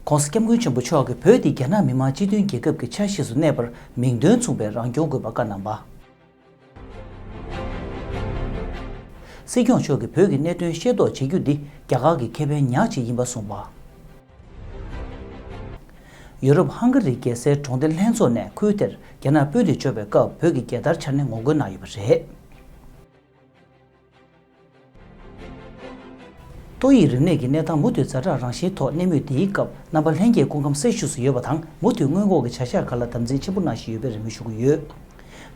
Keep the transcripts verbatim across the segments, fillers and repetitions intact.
༸གོང་ས་༸སྐྱབས་མགོན་ཆེན་པོ་མཆོག་གིས་བོད་དེ་རྒྱ་ནག་མི་དམངས་སྤྱི་མཐུན་རྒྱལ་ཁབ་ཀྱི་ཆ་ཤས་སུ་གནས་པར་མིང་དོན་མཚུངས་པའི་རང་སྐྱོང་དགོས་པ་བཀའ་གནང་བ། སྲིད་སྐྱོང་མཆོག་གིས་བོད་ཀྱི་གནད་དོན་ཤེས་རྟོགས་བྱེད་རྒྱུ་འདི་རྒྱ་གར་གྱི་ཁེ་ཕན་ཉག་གཅིག་ཡིན་པ་གསུངས་པ། ཡུ་རོབ་ཧང་ག་རིའི་རྒྱལ་སའི་གྲོང་སྡེ་ལྷན་ཚོགས་ནས་ཁུལ་དེར་རྒྱ་ནག་དཔོན་རིགས་འབྱོར་བའི་སྐབས་བོད་ཀྱི་རྒྱལ་དར་འཕྱར་ནས་ངོ་རྒོལ་གནང་ཡོད་པ་རེད། ཏོག་དབྱིབས་རིམས་ནད་ཀྱི་གནས་སྟངས་མུ་མཐུད་ཛ་དྲག་རང་བཞིན་ཐོག་གནས་མུས་འདིའི་སྐབས་རྣམ་པ་ལྷན་རྒྱས་སྐུ་ཁམས་གསལ་ཤོས་སུ་ཡོད་པ་དང་མུ་མཐུད་སྔོན་འགོག་གི་བྱ་གཞག་ཁག་ལ་དམ་འཛིན་ཆེན་པོ་གནང་བཞིན་ཡོད་པའི་རེ་སྨོན་ཞུ་གི་ཡོད།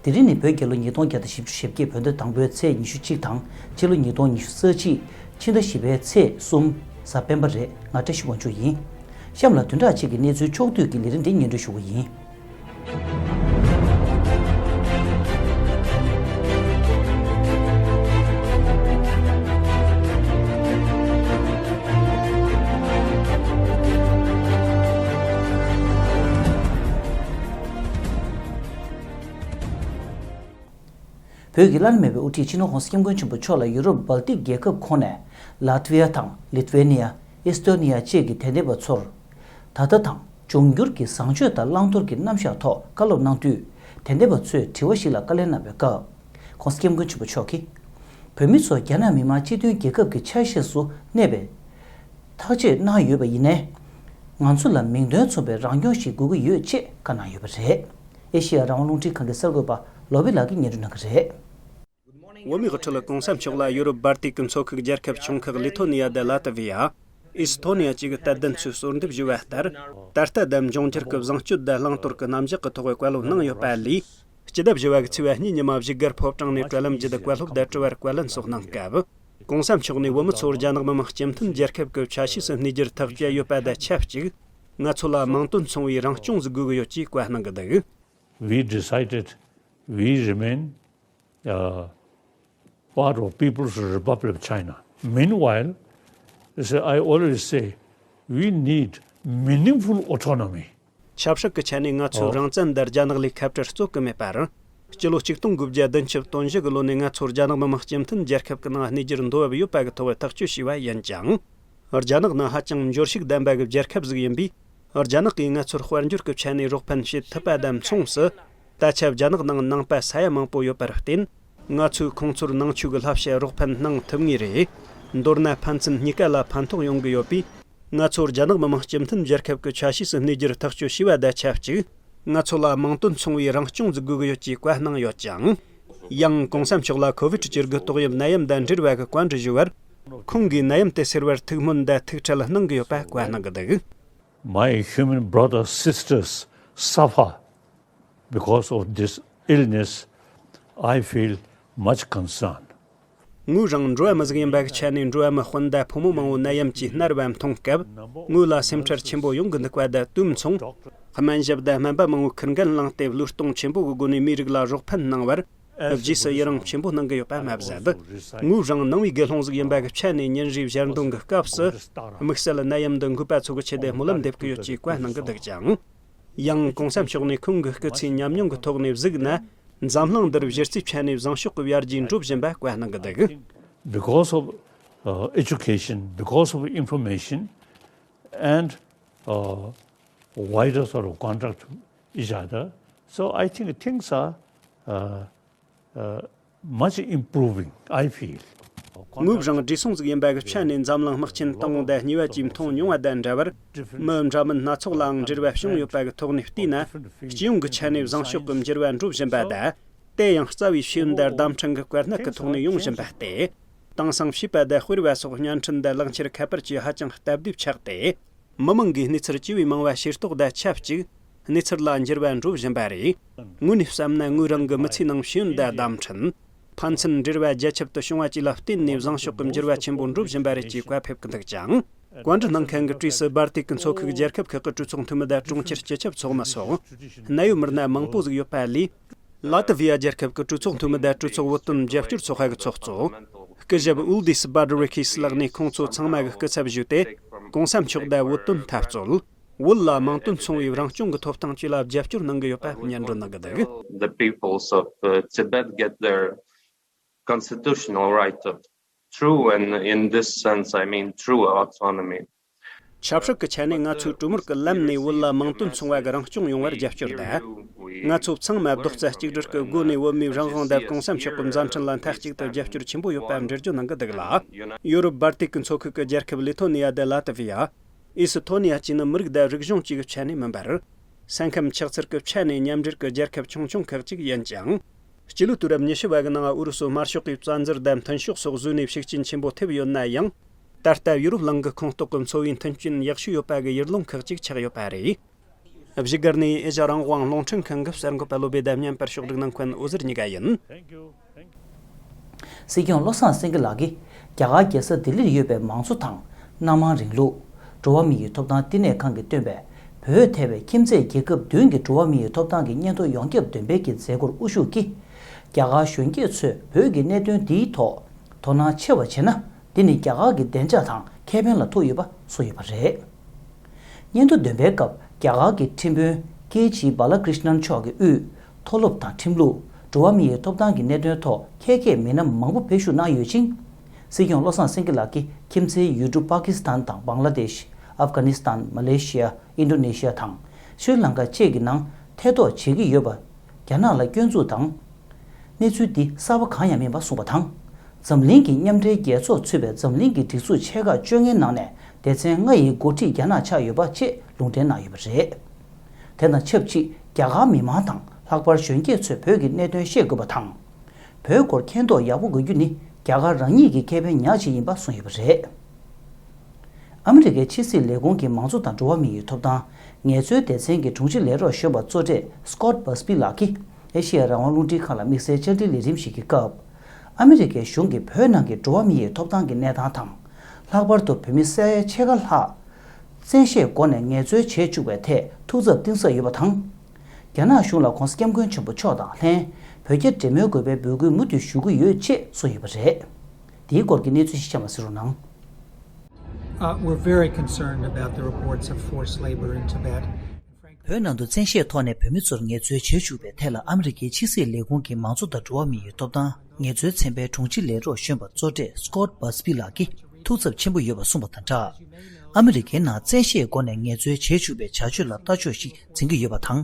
དེ་རིང་ནི་བོད་རྒྱལ་ལོ་ཉིས་སྟོང་བརྒྱ་དང་བཞི་བཅུ་ཞེ་བརྒྱད་བོད་ཟླ་དང་པོའི་ཚེས་ཉི་ཤུ་གཅིག་དང་ཕྱི་ལོ་ཉིས་སྟོང་ཉི་ཤུ་རྩ་གཅིག་ཕྱི་ཟླ་བཞི་པའི་ཚེས་གསུམ་གཟའ་སྤེན་པ་རེད། ང་བཀྲ་ཤིས་དབང་ཕྱུག་ཡིན། གཤམ་ལ་བདུན་ཕྲག་གཅིག་གི་གནས་ཚུལ་ཕྱོགས་བསྡུས་ཀྱི་ལས་རིམ་འདི་སྙན་སྒྲོན་ཞུ་གི་ཡིན། བོད་ཀྱི་བླ་ན་མེད་པའི་དབུ་ཁྲིད་སྤྱི་ནོར་༸གོང་ས་༸སྐྱབས་མགོན་ཆེན་པོ་མཆོག་ལ་ཡུ་རོབ་སྦལ་ཏིག་རྒྱལ་ཁབ་ཁོངས་ནས་ལ་ཏི་ཝི་ཡ་དང་ལི་ཐུ་ཝེ་ནི་ཡ། ཨེས་ཏོ་ནི་ཡ་བཅས་ཀྱི་དད་ལྡན་པ་ཚོར། ད་ལྟ་དང་འབྱུང་འགྱུར་གྱི་བཟང་སྤྱོད་དང་བླང་དོར་གྱི་རྣམ་གཞག་ཐོག་བཀའ་སློབ་གནང་དུས། དད་ལྡན་པ་ཚོས་དྲི་བ་ཞིག་ལ་བཀའ་ལན་གནང་བའི་སྐབས། ༸གོང་ས་༸སྐྱབས་མགོན་ཆེན་པོ་མཆོག་གིས། བོད་མི་ཚོ་རྒྱ་ནག་མི་དམངས་སྤྱི་མཐུན་རྒྱལ་ཁབ་ཀྱི་ཆ་ཤས་སུ་གནས་པའི་ཐག་གཅོད་གནང་ཡོད་པ་ཡིན་ནའི། ང་ཚོ་ལ་མིང་དོན་མཚུངས་པའི་རང་སྐྱོང་ཞིག་དགོས་ཀྱི་ཡོད་ཅེས་བཀའ་གནང་ཡོད་པ་རེད། ཨེ་ཤེ་ཡ་རང་དབང་རླུང་འཕྲིན་ཁང་གི་གསར་འགོད་པ་ལོ་བི་ལགས་ཀྱིས་སྙན་སྒྲོན་གནང་གི་རེད། འོས་མིའི་དབུ་ཁྲིད་༸གོང་ས་མཆོག་ལ་ཡུ་རོབ་སྦལ་ཏིག་གི་མཚོ་ཁུག་རྒྱལ་ཁབ་ཆུང་ཁག་ལི་ཐོ་ནི་ཡ་དང་ལ་ཏི་ཝི་ཡ། ཨིས་ཐོ་ནི་ཡ་བཅས་ཀྱི་དད་ལྡན་ཚོས་གསོལ་འདེབས་ཞུས་པ་ལྟར། ད་ལྟ་དང་འབྱུང་འགྱུར་གྱི་བཟང་སྤྱོད་དང་བླང་དོར་གྱི་རྣམ་གཞག་གི་ཐོག་བཀའ་སློབ་གནང་ཡོད་པ་ལས། སྤྱི་ཟླ་བཞི་པ་གི་ཚེས་པ་གཉིས་ཉི་མ་བཞུགས་སྒར་ཕོ་བྲང་ནས་དྲ་ལམ་བརྒྱུད་བཀའ་སློབ་དང་དྲི་བར་བཀའ་ལན་སོགས་གནང་སྐབས། ༸གོང་ས་མཆོག་ནས་བོད་མི་ཚོར་རྒྱ་ནག་མི་དམངས་སྤྱི་མཐུན་རྒྱལ་ཁབ་ཀྱི་ཆ་ཤས་སུ་གནས་རྒྱུར་ཐག་བཅད་ཡོད་པ་དང་ཆབས་ཅིག་ང་ཚོ་ལ་མིང་དོན་མཚུངས་པའི་རང་སྐྱོང་ཟིག་དགོས་ཀྱི་ཡོད་ཅེས་བཀའ་གནང་གི་འདུག We decided we remain uh, part of People's Republic of China. Meanwhile, you see, I always say we need meaningful autonomy. ཆབ་སྲིད་ཀྱི་ཆ་ནས་ང་ཚོས་རང་བཙན་དང་རྒྱ་ནག་ལས་ཁ་བྲལ་རྩོད་ཀྱི་མེད་པར། སྤྱི་ལོ་ཆིག་སྟོང་དགུ་བརྒྱ་བདུན་ཅུ་དོན་བཞི་གི་ལོ་ནས་ང་ཚོ་རྒྱ་ནག་མི་དམངས་སྤྱི་མཐུན་རྒྱལ་ཁབ་ཀྱི་ནང་གནས་རྒྱུར་འདོད་པ་ཡོད་པ་གི་ཐོག་ཐག་གཅོད་བྱས་པ་ཡིན་ཀྱང་། རྒྱ་ནག་ནི་ཧ་ཅང་འབྱོར་ཕྱུག་ལྡན་པ་གི་རྒྱལ་ཁབ་ཟིག་ཡིན་པས། རྒྱ་ནག་གིས་ང་ཚོར་དཔལ་འབྱོར་གྱི་ཆ་ནས་རོགས་ཕན་བྱེད་ཐུབ་པ་དང་མཚུངས་སུ། ད་ཆ་རྒྱ་ནག་ནང་ནང་པ་ས་ཡ་མང་པོ་ཡོད་པར་བརྟེན། ང་ཚོས་ཁོང་ཚོར་ནང་ཆོས་ཀྱི་བསླབ་བྱ་རོགས་ཕན་གནང་ཐུབ་ངེས་རེད། མདོར་ན་ཕན་ཚུན་གཉིས་ཀ་ལ་ཕན་ཐོགས་ཡོང་གི་ཡོད་པས། ང་ཚོ་རྒྱ་ནག་མི་དམངས་སྤྱི་མཐུན་རྒྱལ་ཁབ་ཀྱི་ཆ་ཤས་སུ་གནས་རྒྱུར་ཐག་གཅོད་བྱས་པ་དང་ཆབས་ཅིག་ང་ཚོ་ལ་མིང་དོན་མཚུངས་པའི་རང་སྐྱོང་འཛུགས་དགོས་ཀྱི་ཡོད་ཅེས་བཀའ་གནང་ཡོད་ཅིང་། ཡང་༸གོང་ས་མཆོག་ལ་ཁོ་བིད་བཅུ་དགུ་ཏོག་དབྱིབས་ནད་ཡམས་དང་འབྲེལ་བ་གི་བཀའ་འདྲི་ཞུ་བར། ཁོང་གིས་ནད་ཡམས་དེ་སེལ་བར་ཐུགས་སྨོན་དང་ཐུགས་ཁྲལ་གནང་གི་ཡོད་པ་བཀའ་གནང་གི་འདུག My human brothers, sisters suffer because of this illness. I feel much concerned. ངོས་རང་འགྲོ་བ་མི་ཟིག་ཡིན་པ་གི་ཆ་ནས་འགྲོ་བ་མི་སྤུན་ཟླ་ཕོ་མོ་མང་བོ་ནད་ཡམས་ཀྱིས་མནར་བ་མཐོང་སྐབས། ངོས་ལ་སེམས་ཁྲལ་ཆེན་པོ་ཡོང་གི་འདུག་པ་དང་དུས་མཚུངས། སྨན་ཞབས་དང་སྨན་པ་མང་བོའི་ཁིར་འགན་བླངས་ཏེ་བློས་གཏོང་ཆེན་པོ་གི་སྒོ་ནས་མིའི་རིགས་ལ་རོགས་ཕན་གནང་བར། རྗེས་སུ་ཡི་རང་ཆེན་པོ་གནང་གི་ཡོད་པ་མ་ཟད། ངོས་རང་ནང་པའི་དགེ་སློང་ཟིག་ཡིན་པ་གི་ཆ་ནས་ཉིན་རེའི་ཞལ་འདོན་གི་སྐབས་སུ། དམིགས་བསལ་ནད་ཡམས་འདི་འགོས་པ་ཚོ་གི་ཆེད་དུ་སྨོན་ལམ་འདེབས་ཀྱི་ཡོད་ཅེས་བཀའ་གནང་གི་འདུག་ཅིང་། ཡང་༸གོང་ས་མཆོག་ནས་ཁོང་གི་སྐུ་ཚེའི་ཉམས་མྱོང་གི་ཐོག་ནས་གཟིགས་ན། འཛམ་གླིང་འདིར་གཞི་རྩའི་ཆ་ནས་བཟང་ཕྱོགས་ཀྱི་ཡར་རྒྱས་འགྲོ་བཞིན་པ་བཀའ་གནང་གི་འདུག Because of uh, education, because of information, and uh, wider sort of contact with each other. So I think things are uh, uh, much improving, I feel. ངོས་རང་བགྲེས་སོང་ཟིག་ཡིན་པ་གི་ཆ་ནས་འཛམ་གླིང་དམག་ཆེན་དང་པོ་དང་གཉིས་པ་བཅས་མཐོང་མྱོང་བ་དང་འདྲ་བར། མི་འདྲ་མིན་སྣ་ཚོགས་ལའང་འབྲེལ་བ་བྱུང་ཡོད་པ་གི་ཐོག་ནས་བལྟས་ན། སྤྱི་ཡོངས་ཀྱི་ཆ་ནས་བཟང་ཕྱོགས་ཀྱི་འགྱུར་བ་འགྲོ་བཞིན་པ་དང་། དེ་ཡང་རྩ་བའི་ཤེས་ཡོན་དང་བརྡ་འཕྲིན་གྱི་བཀོད་གནད་ཀྱི་ཐོག་ནས་ཡོང་བཞིན་པ་སྟེ། དེང་སང་བྱིས་པ་དང་སྤེལ་བ་སོགས་བརྙན་འཕྲིན་དང་གླེང་བྱ་ཁྱད་པར་གྱིས་ཧ་ཅང་སྟབས་བདེ་ཆགས་ཏེ། མི་མང་གིས་གནས་ཚུལ་ཇི་བས་མང་བ་ཤེས་རྟོགས་དང་ཆབས་ཅིག་གནས་ཚུལ་ལ་འགྱུར་བ་འགྲོ་བཞིན་པ་རེད། དངོས་གནས་བསམ་ན་ངོས་རང་གི་མི་ཚེའི་ནང་ཤེས་ཡོན་དང་བརྡ་འཕྲིན། ཕན་ཚུན་འབྲེལ་བ་རྒྱ་ཁྱབ་ཏུ་བྱུང་བ་བཅས་ལ་བརྟེན་ནས་བཟང་ཕྱོགས་ཀྱི་འགྱུར་བ་ཆེན་པོ་འགྲོ་བཞིན་པ་རེད་ཅེས་བཀའ་ཕེབས་ཀྱི་འདུག་ཅིང་། བཀའ་འདྲི་གནང་མཁན་གྱི་གྲས་སུ་སྦལ་ཏིག་གི་མཚོ་ཁུག་རྒྱལ་ཁབ་ཁག་གི་གྲོས་ཚོགས་འཐུས་མི་དང་གྲོང་ཁྱེར་སྤྱི་ཁྱབ་ཚོགས་མི་སོགས་གནད་ཡོད་མི་སྣ་མང་པོ་ཟིག་ཡོད་པ་ལས། ལ་ཏི་ཝི་ཡ་རྒྱལ་ཁབ་ཀྱི་གྲོས་ཚོགས་འཐུས་མི་དང་གྲོས་ཚོགས་བོད་དོན་རྒྱབ་སྐྱོར་ཚོགས་པ་གི་ཚོགས་གཙོ། སྐུ་ཞབས་ཨུལ་དིས་སྦ་ཏི་རི་ཁིས་ལགས་ནས་ཁོང་ཚོ་ཚང་མ་གི་སྐུ་ཚབ་ཞུས་ཏེ། གོང་ས་མཆོག་དང་བོད་དོན་འཐབ་རྩོད། བོད་ལ་མིང་དོན་མཚུངས་པའི་རང་སྐྱོང་གི་ཐོབ་ཐང་བཅས་ལ་རྒྱབ་སྐྱོར་གནང་གི་ཡོད་པ་སྙན་སྒྲོན་གནང་གི་འདུག The peoples of uh, Tibet get their constitutional right of true, and in this sense, I mean true autonomy. ཆབ་སྲིད་ཀྱི་ཆ་ནས་ང་ཚོས་གྲོས་མོལ་གྱི་ལམ་ནས་བོད་ལ་མིང་དོན་མཚུངས་པ་གི་རང་སྐྱོང་ཡོང་བར་རྒྱབ་སྐྱོར་དང་། ང་ཚོ་ཚང་མ་རྡོག་རྩ་གཅིག་སྒྲིལ་གྱི་སྒོ་ནས་བོད་མིའི་རང་དབང་དང་གོང་ས་མཆོག་གི་མཛད་འཕྲིན་ལ་མཐའ་གཅིག་ཏུ་རྒྱབ་སྐྱོར་ཆེན་པོ་ཡོད་པ་འགྲེལ་བརྗོད་གནང་གི་འདུག་ལ། ཡོ་རོབ་བར་དུས་ཀྱི་མཚོ་ཁུལ་གྱི་རྒྱལ་ཁབ་ལི་ཐོ་ནི་ཡ་དང་ལ་ཏི་ཝི་ཡ། ཨི་སི་ཐོ་ནི་ཡ་བཅས་ནི་མི་རིགས་དང་རིག་གཞུང་གཅིག་གི་ཆ་ནས་མིན་པར། ས་ཁམས་ཆགས་ཚུལ་གྱི་ཆ་ནས་མཉམ་འབྲེལ་གྱི་རྒྱལ་ཁབ་ཆུང་ཆུང་ཁག་ཅིག་ཡིན་ཀྱང་། སྤྱི་ལོ་དུས་རབས་ཉི་ཤུ་བ་གི་ནང་ཨུ་རུ་སུ་དམར་ཤོག་གིས་བཙན་འཛུལ་དང་མཐུན་ཕྱོགས་སོགས་བཟོས་ནས་ཤུགས་རྐྱེན་ཆེན་པོ་ཐེབས་ཡོད་ན་ཡང་། ད་ལྟ་ཡུ་རོབ་གླིང་གི་ཁོངས་གཏོགས་ཀྱི་འཚོ་བའི་མཐུན་རྐྱེན་ཡག་ཤོས་ཡོད་པ་གི་ཡུལ་ལུང་ཁག་ཅིག་ཆགས་ཡོད་པ་རེད། བཞུགས་སྒར་ནས་ཨེ་ཤ་རང་དབང་རླུང་འཕྲིན་ཁང་གི་གསར་འགོད་པ་བློ་བྷེ་དང་མཉམ་པར་ཕྱོགས་སྒྲིག་གནང་མཁན་འོད་ཟེར་གཉིས་ཀ་ཡིན། སྲིད་སྐྱོང་བློ་བཟང་སེང་གེ་ལགས་ཀྱིས་རྒྱ་གར་རྒྱལ་ས་ལྡི་ལིར་ཡོད་པའི་མང་གཙོ་དང་སྣ་མང་རིང་ལུགས། འགྲོ་བ་མི་ཡི་ཐོབ་ཐང་བསྟི་གནས་ཁང་གིས་བཏོན་པའི་བོད་ཐེ་བའི་ཁྱིམ་མཚེས་རྒྱལ་ཁབ་བདུན་གྱི་འགྲོ་བ་མི་ཡི་ཐོབ་ཐང་གི་སྙན་ཐོ་ཡོངས་ཁྱབ་འདོན་སྤེལ་གྱི་མཛད་སྒོར་དབུ་བཞུགས་ཀྱིས། རྒྱ་གར་གཞོན་སྐྱེས་ཚོས་བོད་ཀྱི་གནད་དོན་འདིའི་ཐོག་དོ་སྣང་ཆེ་བ་བྱས་ན། འདི་ནི་རྒྱ་གར་གྱི་བདེ་འཇགས་དང་ཁེ་ཕན་ལ་ཐུག་ཡོད་པ་གསུངས་ཡོད་པ་རེད། སྙན་ཐོ་འདོན་པའི་སྐབས་རྒྱ་གར་གྱི་ཁྲིམས་དཔོན་ཀེ་ཇི་བྷ་ལ་ཀྲིཤ་ནན་མཆོག་གིས་དབུས་མཐོ་སློབ་དང་ཁྲིམས་ལུགས། འགྲོ་བ་མི་ཡི་ཐོབ་ཐང་གི་གནད་དོན་ཐོག་མཁས་མཁས་མི་སྣ་མང་པོ་ཕེབས་བཞུགས་གནང་ཡོད་ཅིང་། སྲིད་སྐྱོང་བློ་བཟང་སེང་གེ་ལགས་ཀྱིས་ཁྱིམ་མཚེས་ཡུལ་གྲུ་པ་ཀི་སི་ཐན་དང་བང་ལ་དེཤ། ཨབ་གྷ་ནི་སི་ཐན། མ་ལེ་ཤི་ཡ། ཨིན་ཌོ་ནེ་ཤི་ཡ་དང་ཤྲི་ལང་ཀ་བཅས་ཀྱི་ནང་ཐེ་གཏོགས་བྱེད་ཀྱི་ཡོད་པ། རྒྱ་ནག་ལ་སྐྱོན་འཛུགས་དང་། གནས་ཚུལ་འདི་གསར་པ་གང་ཡང་མིན་པ་གསུངས་པ་དང་། འཛམ་གླིང་གི་མཉམ་འབྲེལ་རྒྱལ་ཚོགས་ཚུད་པའི་འཛམ་གླིང་གི་སྒྲིག་འཛུགས་ཆེ་ཁག་བཅོ་ལྔའི་ནང་ནས་སྡེ་ཚན་ལྔ་ཡི་འགོ་ཁྲིད་རྒྱ་ནག་ཆགས་ཡོད་པ་བཅས་ལུང་འདྲེན་གནང་ཡོད་པ་རེད། དེ་དང་ཆབས་ཅིག་རྒྱ་གར་མི་མང་དང་ལྷག་པར་གཞོན་སྐྱེས་ཚོས་བོད་ཀྱི་གནད་དོན་ཤེས་དགོས་པ་དང་། བོད་སྐོར་མཁྱེན་རྟོགས་ཡག་པོ་དགོས་རྒྱུ་ནི་རྒྱ་གར་རང་ཉིད་ཀྱི་ཁེ་ཕན་ཉག་གཅིག་ཡིན་པ་གསུངས་ཡོད་པ་རེད། ཨ་མི་རི་ཀའི་ཕྱི་སྲིད་ལས་ཁུངས་ཀྱི་མང་གཙོ་དང་འགྲོ་བ་མི་ཡི་ཐོབ་ཐང་ངལ་རྩོལ་སྡེ་ཚན་གྱི་དྲུང་ཆེ་ལས་རོགས་གཞོན་པ་གཙོ་གྲས་སི་ཀོཊ་བྷ་སི་པི་ལགས་ཀྱིས་ཨེ་ཤེ་ཡ་རང་དབང་རླུང་འཕྲིན་ཁང་ལ་དམིགས་བསལ་བཅར་འདྲིའི་ལས་རིམ་ཞིག་གི་སྐབས། ཨ་མི་རི་ཀའི་གཞུང་གིས་བོད་ནང་གི་འགྲོ་བ་མི་ཡི་ཐོབ་ཐང་གི་གནས་སྟངས་དང་། ལྷག་པར་དུ་བོད་མི་ས་ཡ་ཕྱེད་ཀ་ལྷག་བཙན་ཤེད་སྒོ་ནས་ངལ་རྩོལ་བྱེད་བཅུག་པའི་ཐད་ཐུགས་འཚབ་གཏིང་ཟབ་ཡོད་པ་དང་། རྒྱ་ནག་གཞུང་ལ་༧གོང་ས་༧སྐྱབས་མགོན་ཆེན་པོ་མཆོག་དང་ལྷན་བོད་རྒྱ་འབྲེལ་མོལ་དགོས་པའི་འབོད་སྐུལ་མུ་མཐུད་ཞུ་གི་ཡོད་ཅེས་གསུངས་ཡོད་པ་རེད། དེའི་སྐོར་གྱི་གནས་ཚུལ་ཞིག་གཤམ་ལ་གསན་རོགས་གནང་། Uh, we're very concerned about the reports of forced labor in Tibet. And frankly, བོད་ནང་དུ་བཙན་ཤེད་ཐོག་ནས་བོད་མི་ཚོར་ངལ་རྩོལ་བྱེད་བཅུག་པའི་ཐད་ལ་ཨ་མི་རི་ཀའི་ཕྱི་སྲིད་ལས་ཁུངས་ཀྱི་མང་གཙོ་དང་འགྲོ་བ་མི་ཡི་ཐོབ་ཐང་ངལ་རྩོལ་ཚན་པའི་དྲུང་ཆེ་ལས་རོགས་གཞོན་པ་གཙོ་གྲས་སི་ཀོཊ་བྷ་སི་པི་ལགས་ཀྱིས་ཐུགས་འཚབ་ཆེན་པོ་ཡོད་པ་གསུངས་པ་དང་སྦྲགས། ཨ་མི་རི་ཀའི་ནང་བཙན་ཤེད་སྒོ་ནས་ངལ་རྩོལ་བྱེད་བཅུག་པའི་བྱ་སྤྱོད་ལ་ལྟ་ཕྱོགས་ཤིག་འཛིན་གྱི་ཡོད་པ་དང་།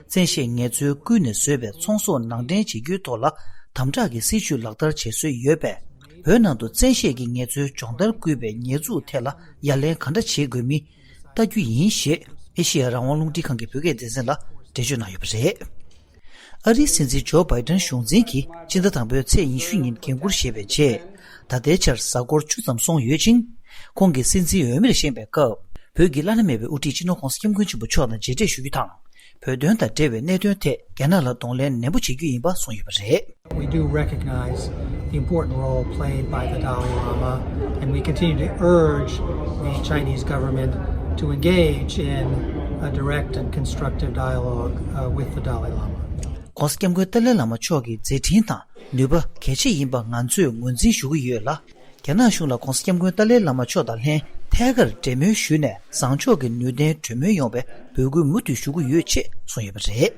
བཙན་ཤེད་ངལ་རྩོལ་བསྐུལ་ནས་བཟོས་པའི་ཚོང་ཟོག་ནང་འདྲེན་བྱེད་རྒྱུའི་ཐོག་ལ་དམ་དྲག་གི་སྲིད་ཇུས་ལག་བསྟར་བྱེད་སྲོལ་ཡོད་པས། བོད་ནང་དུ་བཙན་ཤེད་ཀྱིས་ངལ་རྩོལ་སྦྱོང་བརྡར་བསྐུལ་བའི་ཉེས་འཛུགས་ཐད་ལ་ཡ་ལན་ག་འདྲ་བྱེད་དགོས་མིན་ལྟ་རྒྱུ་ཡིན་ཞེས་ཨེ་ཤེ་ཡ་རང་དབང་རླུང་འཕྲིན་ཁང་གི་བོད་སྐད་སྡེ་ཚན་ལ་འགྲེལ་བརྗོད་གནང་ཡོད་པ་རེད། ཨ་རིའི་སྲིད་འཛིན་ཇོ་བྷའི་ཏན་གཞུང་འཛིན་གྱིས་སྤྱི་ཟླ་དང་པོའི་ཚེས་ཉི་ཤུ་ཉིན་འགན་འཁུར་བཞེས་པའི་རྗེས། ད་ལྟའི་ཆར་གཟའ་འཁོར་བཅུ་ཙམ་སོང་ཡོད་ཅིང་། ཁོང་གིས་སྲིད་འཛིན་འོས་མིར་བཞེངས་པའི་སྐབས། བོད་ཀྱི་བླ་ན་མེད་པའི་དབུ་ཁྲིད་སྤྱི་ནོར་༧གོང་ས་༧སྐྱབས་མགོན་ཆེན་པོ་མཆོག་དང་མཇལ་འཕྲད་ཞུ་རྒྱུ་དང་། བོད་དོན་དང་འབྲེལ་བའི་གནད་དོན་ཐད་རྒྱ་ནག་ལ་གདོང་ལེན་ནན་པོ་བྱེད་རྒྱུ་ཡིན་པ་གསུངས་ཡོད་པ་རེད། We do recognize the important role played by the Dalai Lama, and we continue to urge the Chinese government to engage in a direct and constructive dialogue, uh, with the Dalai Lama. ༸གོང་ས་༸སྐྱབས་མགོན་ཏཱ་ལའི་བླ་མ་མཆོག་གི་མཛད་འཕྲིན་དང་ནུས་པ་གལ་ཆེ་ཡིན་པ་ང་ཚོས་ངོས་འཛིན་ཞུ་གི་ཡོད་ལ། རྒྱ་ནག་གཞུང་ལ་༸གོང་ས་༸སྐྱབས་མགོན་ཏཱ་ལའི་བླ་མ་མཆོག་དང་ལྷན་ཐད་ཀར་འབྲེལ་མོལ་ཞུས་ནས་བཟང་ཕྱོགས་ཀྱི་ནུས་ལྡན་གྲོས་མོལ་ཡོང་བའི་འབོད་སྐུལ་མུ་མཐུད་ཞུ་གི་ཡོད་ཅེས་གསུངས་ཡོད་པ་རེད།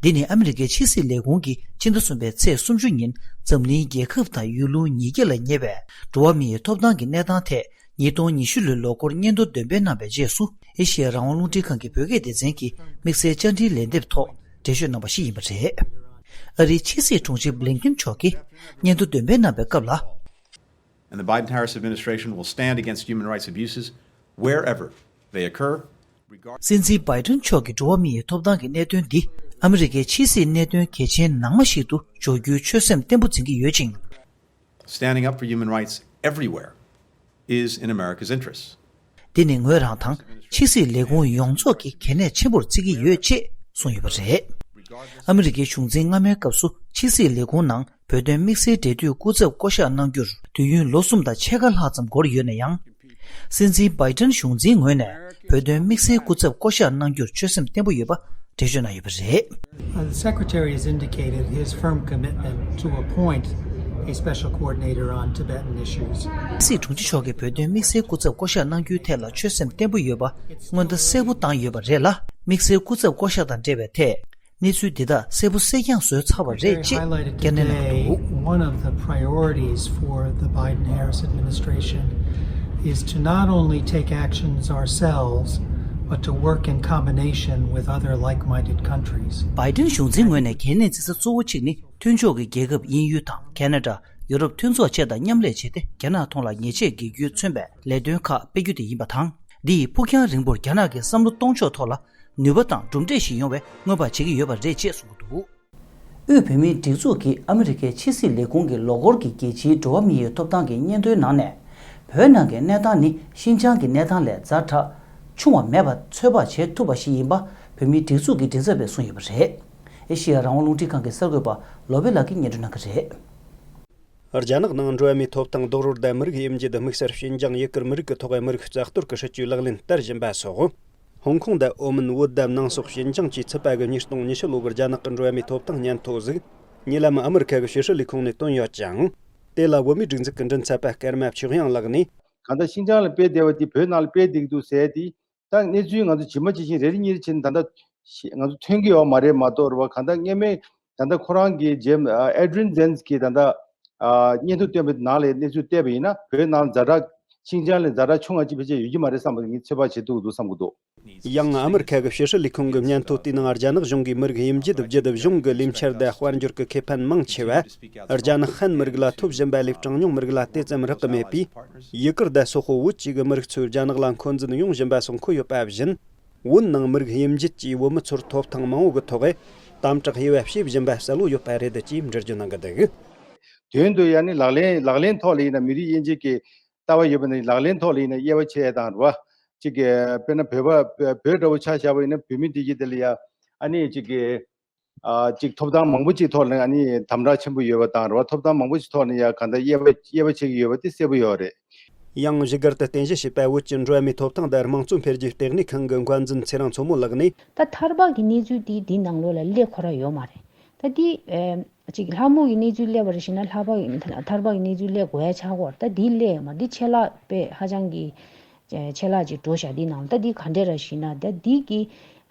འདི་ནི་ཨ་མི་རི་ཀའི་ཕྱི་སྲིད་ལས་ཁུངས་ཀྱིས་སྤྱི་ཟླ་གསུམ་པའི་ཚེས་སུམ་ཅུ་ཉིན་འཛམ་གླིང་རྒྱལ་ཁབ་དང་ཡུལ་ལུང་ཉི་བརྒྱ་ལ་ཉེ་བའི་འགྲོ་བ་མིའི་ཐོབ་ཐང་གི་གནས་སྟངས་ཐད་ཉིས་སྟོང་ཉི་ཤུ་ལོའི་ལོ་འཁོར་སྙན་ཐོ་འདོན་སྤེལ་གནང་བའི་རྗེས་སུ་ཨེ་ཤེ་ཡ་རང་དབང་རླུང་འཕྲིན་ཁང་གི་བོད་སྐད་སྡེ་ཚན་གྱིས་དམིགས་བསལ་བཅར་འདྲིའི་ལན་འདེབས་ཐོག་འགྲེལ་བརྗོད་གནང་བ་ཞིག་ཡིན་པ་རེད། ཨ་རིའི་ཕྱི་སྲིད་དྲུང་ཆེ་བྷི་ལིན་ཀིན་མཆོག་གིས་སྙན་ཐོ་འདོན་སྤེལ་གནང་བའི་སྐབས་ལ། And the Biden-Harris administration will stand against human rights abuses wherever they occur, regardless སྲིད་འཛིན་བྷའི་ཏན་མཆོག་གིས་འགྲོ་བ་མིའི་ཐོབ་ཐང་གི་གནད་དོན་འདི་ཨ་མི་རི་ཀའི་ཕྱི་སྲིད་གནད་དོན་གལ་ཆེན་ནང་མ་ཞིག་ཏུ་འཇོག་རྒྱུའི་ཆོད་སེམས་བརྟན་པོ་འཛིན་གྱི་ཡོད་ཅིང་། Standing up for human rights everywhere is in America's interest. འདི་ནི་ངོས་རང་དང་ཕྱི་སྲིད་ལས་ཁུངས་ཡོངས་རྫོགས་ཀྱི་གལ་གནད་ཆེན་པོར་བརྩི་གི་ཡོད་ཅེས་གསུངས་ཡོད་པ་རེད། ཨ་མི་རི་ཀའི་གཞུང་འཛིན་སྔ་མའི་སྐབས་སུ་ཕྱི་སྲིད་ལས་ཁུངས་ནང་བོད་དོན་དམིགས་བསལ་འབྲེལ་མཐུད་སྐུ་ཚབ་བསྐོ་གཞག་གནང་རྒྱུར་དུས་ཡུན་ལོ་གསུམ་དང་ཕྱེད་ཀ་ལྷག་ཙམ་འགོར་ཡོད་ན་ཡང་། སྲིད་འཛིན་བྷའི་ཏན་གཞུང་འཛིན་ངོས་ནས་བོད་དོན་དམིགས་བསལ་སྐུ་ཚབ་བསྐོ་གཞག་གནང་རྒྱུར་ཆོད་སེམས་བརྟན་པོ་ཡོད་པ་འགྲེལ་བརྗོད་གནང་ཡོད་པ་རེད། Uh, the Secretary has indicated his firm commitment to appoint a special coordinator on Tibetan issues. སྲིད་དྲུང་ཆེ་མཆོག་གིས་བོད་དོན་དམིགས་བསལ་སྐུ་ཚབ་བསྐོ་གཞག་གནང་རྒྱུའི་ཐད་ལ་ཆོད་སེམས་བརྟན་པོ་ཡོད་པ་སྔོན་བརྡ་གསལ་པོ་བཏང་ཡོད་པ་རེད་ལ། དམིགས་བསལ་སྐུ་ཚབ་བསྐོ་གཞག་དང་འབྲེལ་བའི་ཐད། གནས་ཚུལ་འདི་དག་གསལ་པོ་གསལ་རྐྱང་བཟོས་ཚར་བ་རེད་ཅེས་བསྐྱར་ནན་གནང་གི་འདུག One of the priorities for the Biden-Harris administration is to not only take actions ourselves, but to work in combination with other like-minded countries. བྷའི་ཏིན་གཞུང་འཛིན་ངོས་ནས་གལ་གནད་བརྩི་ས་གཙོ་བོ་གཅིག་ནི། མཐུན་ཕྱོགས་ཀྱི་རྒྱལ་ཁབ་དབྱིན་ཡུལ་དང་ཁེ་ན་ཌ། ཡུ་རོབ་མཐུན་ཚོགས་བཅས་དང་མཉམ་ལས་བྱས་ཏེ། རྒྱ་ནག་ཐོག་ལ་ཉེས་ཆད་འགེལ་རྒྱུས་མཚོན་པའི་ལས་དོན་ཁག་སྤེལ་རྒྱུ་དེ་ཡིན་པ་དང་། འདི་ཡིས་ཕུགས་རྒྱང་རིང་པོར་རྒྱ་ནག་གི་བསམ་བློ་གཏོང་ཕྱོགས་ཐོག་ལ་ནུས་པ་དང་གྲུབ་འབྲས་ཤིག་ཡོང་བའི་མངོན་པ་བྱེད་ཀྱི་ཡོད་པ་རེད་ཅེས་གསུངས་ཀྱི་འདུག་དབུས་བོད་མིའི་སྒྲིག་འཛུགས་ཀྱིས་ཨ་མི་རི་ཀའི་ཕྱི་སྲིད་ལས་ཁུངས་ཀྱི་ལོ་འཁོར་གྱི་རྒྱལ་སྤྱིའི་འགྲོ་བ་མིའི་ཐོབ་ཐང་གི་སྙན་ཐོའི་ནང་ནས། བོད་ནང་གི་གནས་སྟངས་ནི་ཤིན་ཅང་གི་གནས་སྟངས་ལས་ཛ་དྲག་ཆུང་བ་མེད་པ་ཚོད་དཔག་བྱེད་ཐུབ་པ་ཞིག་ཡིན་པ་བོད་མིའི་སྒྲིག་འཛུགས་ཀྱི་མགྲིན་ཚབ་པས་གསུངས་ཡོད་པ་རེད། ཨེ་ཤེ་ཡ་རང་དབང་རླུང་འཕྲིན་ཁང་གི་གསར་འགོད་པ་ལོ་པེ་ལགས་ཀྱིས་སྙན་སྒྲོན་གནང་གི་རེད། རྒྱ་ནག་ནང་འགྲོ་བ་མིའི་ཐོབ་ཐང་རྡོག་རོལ་དང་མི་རིགས་དབྱེ་འབྱེད། དམིགས་བསལ་ཤིན་ཅང་ཡུ་གུར་མི་རིགས་ཀྱི་ཐོག་མི་རིགས་རྩ་གཏོར་གྱི་སྲིད་ཇུས་ལག་ལེན་བསྟར་བཞིན་པ་སོགས། ཧོང་ཀོང་དང་ཨོ་མིན། བོད་དང་ནང་སོག་ཤིན་ཅང་བཅས་ཚུད་པ་གི་ཉིས་སྟོང་ཉི་ཤུ་ལོ་གི་རྒྱ་ནག་གི་འགྲོ་བ་མིའི་ཐོབ་ཐང་སྙན་ཐོ་ཟིག་ཉེ་ལམ་ཨ་མི་རི་ཁ་གི་ཕྱི་སྲིད་ལས་ཁུངས་ནས་བཏོན་ཡོད་ཅིང་། དེ་ལ་བོད་མིའི་སྒྲིག་འཛུགས་ཀྱི་མགྲིན་ཚབ་པ་སྐར་མ་ཆོས་དབྱངས་ལགས་ནས། གང་ལྟར་ཤིན་ཅང་ལ་སྤེལ་བསྡད་པ་དེ་བོད་ནང་ལ་སྤེལ་བསྡད་ཀྱི་འདུག་ཟེར་ཏེ། ད་གནས་ཚུལ་ང་ཚོ་ཇི་མ་ཇི་བཞིན་རེ་རེ་གཉིས་རེ་བྱས་ནས་ད་ལྟ་ཤེས། ང་ཚོ་ཐོན་གྱི་ཡོད་མ་རེད་མ་གཏོགས་རེད་བ། གང་ལྟར་སྔོན་མའི་ད་ལྟ་ཁོ་རང་གི་ཇེམ། ཨེ་ཌི་རི་ཡན་ཛེན་སི་ཀྱིས་ད་ལྟ་ཨ་སྙན་ཐོ་བཏོན་པའི་ནང་ལ་གནས་ཚུལ་བལྟས་པ་ཡིན་ན། བོད་ནང་ཛ་དྲག་ཤིན་ཅང་ལས་ཛ་དྲག་ཆུང་བ་ཅིག་ཕལ་ཆེར་ཡོད་ཀྱི་མ་རེད་བསམ་པ་ངས་ཚོད་དཔག་བྱེད་ཐུབ་ཀྱི་འདུག་བསམ་གྱི་འདུག། ཡང་ཨ་མི་རི་ཁ་གི་ཕྱི་སྲིད་ལས་ཁུངས་ཀྱི་སྙན་ཐོ་དེའི་ནང་རྒྱ་ནག་གཞུང་གིས་མི་རིགས་དབྱེ་འབྱེད་བརྒྱུད་གཞུང་གི་ལས་འཆར་དང་དཔལ་འབྱོར་གྱི་ཁེ་ཕན་མང་ཆེ་བ་རྒྱ་ནག་ཧན་མི་རིགས་ལ་ཐོབ་བཞིན་པ་ལས། གྲངས་ཉུང་མི་རིགས་ལ་དེ་ཙམ་རག་གི་མེད་པས། ཡུ་གུར་དང་སོག་པོ་བོད་བཅས་ཀྱི་མི་རིགས་ཚོས་རྒྱ་ནག་ལ་འཁོན་འཛིན་ཡོང་བཞིན་པ་སོགས་འཁོད་ཡོད་པ་བཞིན། བོད་ནང་མི་རིགས་དབྱེ་འབྱེད་ཀྱིས་བོད་མི་ཚོར་ཐོབ་ཐང་མང་བོ་གི་ཐོག་དམ་དྲག་དབྱེ་བ་ཕྱེ་བཞིན་པ་གསལ་བོ་ཡོད་པ་རེད་ཅེས་འགྲེལ་བརྗོད་གནང་གི་འདུག། དོན་དུ་ཡང་ནི་ལག་ལེན་ལག་ལེན་ཐོག་ལ་ཡིན་ན་མི་རིགས་དབྱེ་འབྱེད་ཀྱི་ལྟ་བ་ཡོད་པ་ནི་ལག་ལེན་ཐོག་ལ་ཡིན་ན་དབྱེ་བ་ཕྱེ་ཡ་དང་རེད་བ། གཅིག་གི་དཔེར་ན་བོད་པ་བོད་འདྲ་བོ་ཆ་བཞག་པ་ཡིན་ན་བོད་མི་འདི་གི་དེ་ལ་ཡ་ཨ་ནི་གཅིག་གི་ཨ་གཅིག་ཐོབ་ཐང་མང་པོ་གཅིག་ཐོག་ལ་ཨ་ནི་དམ་དྲག་ཆེན་པོ་ཡོད་པ་དང་རེད་བ། ཐོབ་ཐང་མང་པོ་གཅིག་ཐོག་ནས་ཡ་གང་ལྟར་དབྱེ་བ་དབྱེ་བ་ཕྱེ་གི་ཡོད་པ་དེ་གསལ་པོ་ཡོད་རེད། ཡང་བཞུགས་སྒར་དུ་རྟེན་གཞི་བྱས་པའི་བོད་ཀྱི་འགྲོ་བ་མིའི་ཐོབ་ཐང་དང་དམངས་གཙོ་འཕེལ་རྒྱས་ལྟེ་གནས་ཁང་གི་འགན་འཛིན་ཚེ་རིང་མཚོ་མོ་ལགས་ནས། ད་ཐར་པ་གི་གནས་ཚུལ་དེ་འདི་ནང་ལོགས་ལ་སླེབས་ཁོ་རང་ཡོད་མ་རེད། ད་འདི་ཨེ་ཅིག་ལྷ་མོ་གི་གནས་ཚུལ་སླེབས་པ་རེད་ཞེ་ན་ལྷ་པ་གི་ཐར་པ་གི་གནས་ཚུལ་སླེབས་དགོས་ཡ་ཆགས་ཀྱི་ཡོད་རེད། ད་འདི་སླེབས་ཡོད་མ་རེད། འདི་ཆད་ལྷག་དཔེ་ཧ་ཅང་གི་ཆད་ལྷག་ཅིག་འགྲོ་བཞག་འདི་ནང་ལ། ད་འདི་ག་འདྲས་རེད་ཞེ་ན་ད་འདི་གི་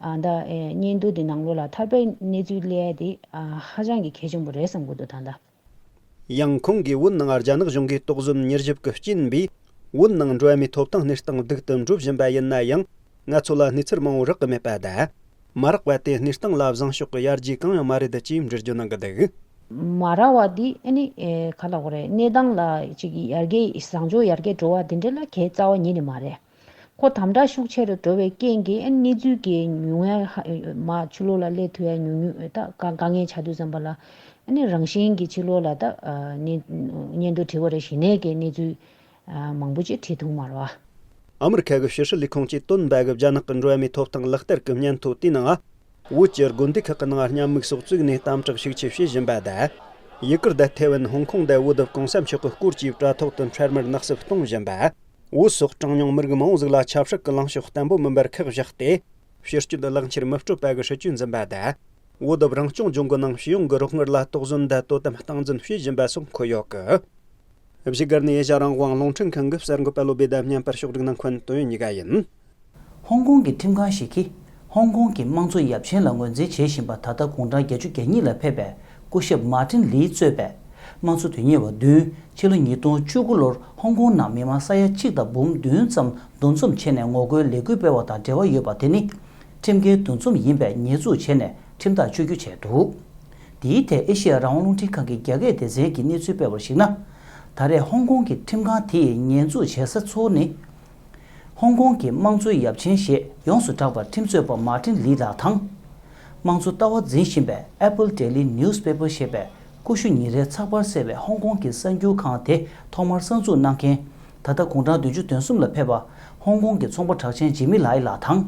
ཨ་ད་ཨེ་སྙན་ཐོ་འདི་ནང་ལོགས་ལ་ཐར་པའི་གནས་ཚུལ་སླེབས་ཡ་འདི་ཨ་ཧ་ཅང་གི་གལ་ཆེན་པོ་རེད་བསམ་གྱི་འདུག་ད་ལྟ། ཡང་ཁོང་གིས་བོད་ནང་རྒྱ་ནག་གཞུང་གིས་དོགས་ཟོན་ཉེར་ཞིབ་ཀྱི་རྐྱེན་པས། བོད་ནང་འགྲོ་བ་མིའི་ཐོབ་ཐང་གནས་སྟངས་སྡུག་ཏུ་འགྲོ་བཞིན་པ་ཡིན་ན་ཡང་། ང་ཚོ་ལ་གནས་ཚུལ་མང་བོ་རག་གི་མེད་པ་དང་། མ་རག་པ་དེ་གནས་སྟངས་ལ་བཟང་ཕྱོགས་ཀྱི་ཡར་རྒྱས་གང་ཡང་མ་རེད་ཅེས་འགྲེལ་བརྗོད་གནང་གི་འདུག། མ་རག་པ་འདི་ཨ་ནི་ཨེ་ག་ལབ་དགོས་རེད། གནས་སྟངས་ལ་ཅིག་ཡར་རྒྱས་བཟང་ཕྱོགས་ཡར་རྒྱས་འགྲོ་བ་འདི་འདྲ་ལ་གའི་རྩ་བ་ཉིད་ནས་མ་རེད། ཁོ་དམ་དྲག་ཤུགས་ཆེ་རུ་འགྲོ་བའི་རྐྱེན་གྱིས་ཨ་ནི་གནས་ཚུལ་གྱི་ཉུང་ཉུང་ཧ་མར་ཕྱི་ལོགས་ལ་སླེབས་ཐུབ་ཡ་ཉུང་ཉུང་ད་དཀའ་དཀའ་ངལ་ཆགས་དུས་ཙམ་པ་ལ་ཨ་ནི་རང་བཞིན་གྱིས་ཕྱི་ལོགས་ལ་ད་ཨ་ནི་སྙན་ཐོ་བྲིས་པ་རེད་ཞེ་ནས་ཀྱི་གནས་ཚུལ་ཨ་མང་པོ་ཅིག་བྲིས་འདུག་མ་རེད་བ། ཨ་མི་རི་ཁ་གི་ཕྱི་སྲིད་ལས་ཁུངས་ཀྱིས་བཏོན་པ་གི་རྒྱ་ནག་གི་འགྲོ་བ་མིའི་ཐོབ་ཐང་ལག་བསྟར་གྱི་སྙན་ཐོ་དེའི་ནང་། བོད་ཀྱི་དགོན་སྡེ་ཁག་གི་ནང་མཉམ་མིག་སོགས་བཙུགས་ནས་དམ་དྲག་ཤུགས་ཆེ་བྱེད་བཞིན་པ་དང་། ཡུ་གུར་དང་ཐེ་ཝན། ཧོང་ཀོང་དང་བོད་དུ་གོང་ས་མཆོག་གི་སྐོར་གྱི་དྲ་ཐོག་ཏུ་འཕྲལ་མར་ནག་བསུབ་གཏོང་བཞིན་པ། བོད་སོགས་གྲངས་ཉུང་མི་རིགས་མང་བོ་ཟིག་ལ་ཆབ་སྲིད་ཀྱི་ལངས་ཕྱོགས་བརྟན་པོ་མིན་པར་ཁག་བཞག་སྟེ། ཕྱིར་སྐྱོད་ལག་འཁྱེར་མི་སྤྲོད་པ་གི་སྲིད་ཇུས་འཛིན་པ་དང་། བོད་དུ་རང་སྐྱོང་ལྗོངས་ཀྱི་ནང་སྤྱི་ཡོངས་ཀྱི་རོགས་དངུལ་ལ་དོགས་ཟོན་དང་དོ་དམ་སྟངས་འཛིན་བྱེད་བཞིན་པ་སོགས་འཁོད་ཡོད་གི། བཞུགས་སྒར་ནས་ཨེ་ཤ་རང་དབང་རླུང་འཕྲིན་ཁང་གི་གསར་འགོད་པ་བློ་བྷེ་དང་བརྙན་པར་ཕྱོགས་སྒྲིག་གནང་མཁན་ཏོ་ཡོན་གཉིས་ཀ་ཡིན། ཧོང་ཀོང་གི་ཁྲིམས་ཁང་ཞིག་གིས་ཧོང་ཀོང་གི་དམངས་གཙོ་ཡབ་ཆེན་ལ་ངོས་འཛིན་བྱེད་བཞིན་པ། ད་ལྟ་དགུང་གྲངས་བརྒྱད་ཅུ་གྱ་གཉིས་ལ་ཕེབས་པའི་སྐུ་ཞབས་མཱ་ཏིན་ལིས་གཙོས་པའི་དམངས་གཙོ་དོན་གཉེར་བ་བདུན། ཕྱི་ལོ་ཉིས་སྟོང་བཅུ་དགུ་ལོར་ཧོང་ཀོང་ནང་མི་མང་ས་ཡ་གཅིག་དང་འབུམ་བདུན་ཙམ་འདུ་འཛོམས་བྱས་ནས་ངོ་རྒོལ་ལས་འགུལ་སྤེལ་བ་དང་འབྲེལ་བ་ཡོད་པ་དེ་ནི། ཁྲིམས་འགལ་འདུ་འཛོམས་ཡིན་པའི་ཉེས་འཛུགས་བྱས་ནས་ཁྲིམས་ཐག་གཅོད་རྒྱུ་བྱས་འདུག། འདིའི་ཐད་ཨེ་ཤེ་ཡ་རང་དབང་རླུང་འཕྲིན་ཁང་གི་རྒྱ་སྐད་སྡེ་ཚན་གྱིས་གནས་ཚུལ་སྤེལ་བར་གཞིགས་ན། ད་རེས་ཧོང་ཀོང་གི་ཁྲིམས་ཁང་དེས་ཉེས་འཛུགས་བྱེད་ས་ཚོ་ནི། ཧོང་ཀོང་གི་དམངས་གཙོའི་ཡབ་ཆེན་ཞེས་ཡོངས་སུ་གྲགས་པ་ཁྲིམས་རྩོད་པ་མཱ་ཏིན་ལི་ལགས་དང་། དམངས་གཙོ་ལྟ་བ་འཛིན་བཞིན་པའི་Apple Daily Newspaper ཞེས་པའི་ཀུ་ཤུ་ཉིན་རེའི་ཚགས་པར་གསལ་བའི་ཧོང་ཀོང་གི་གསར་འགྱུར་ཁང་དེ་ཐོག་མར་གསར་འཛུགས་གནང་མཁན། ད་ལྟ་དགུང་གྲངས་བདུན་ཅུ་དོན་གསུམ་ལ་ཕེབས་པ་ཧོང་ཀོང་གི་ཚོང་པ་གྲགས་ཅན་ཇི་མི་ལའི་ལགས་དང་།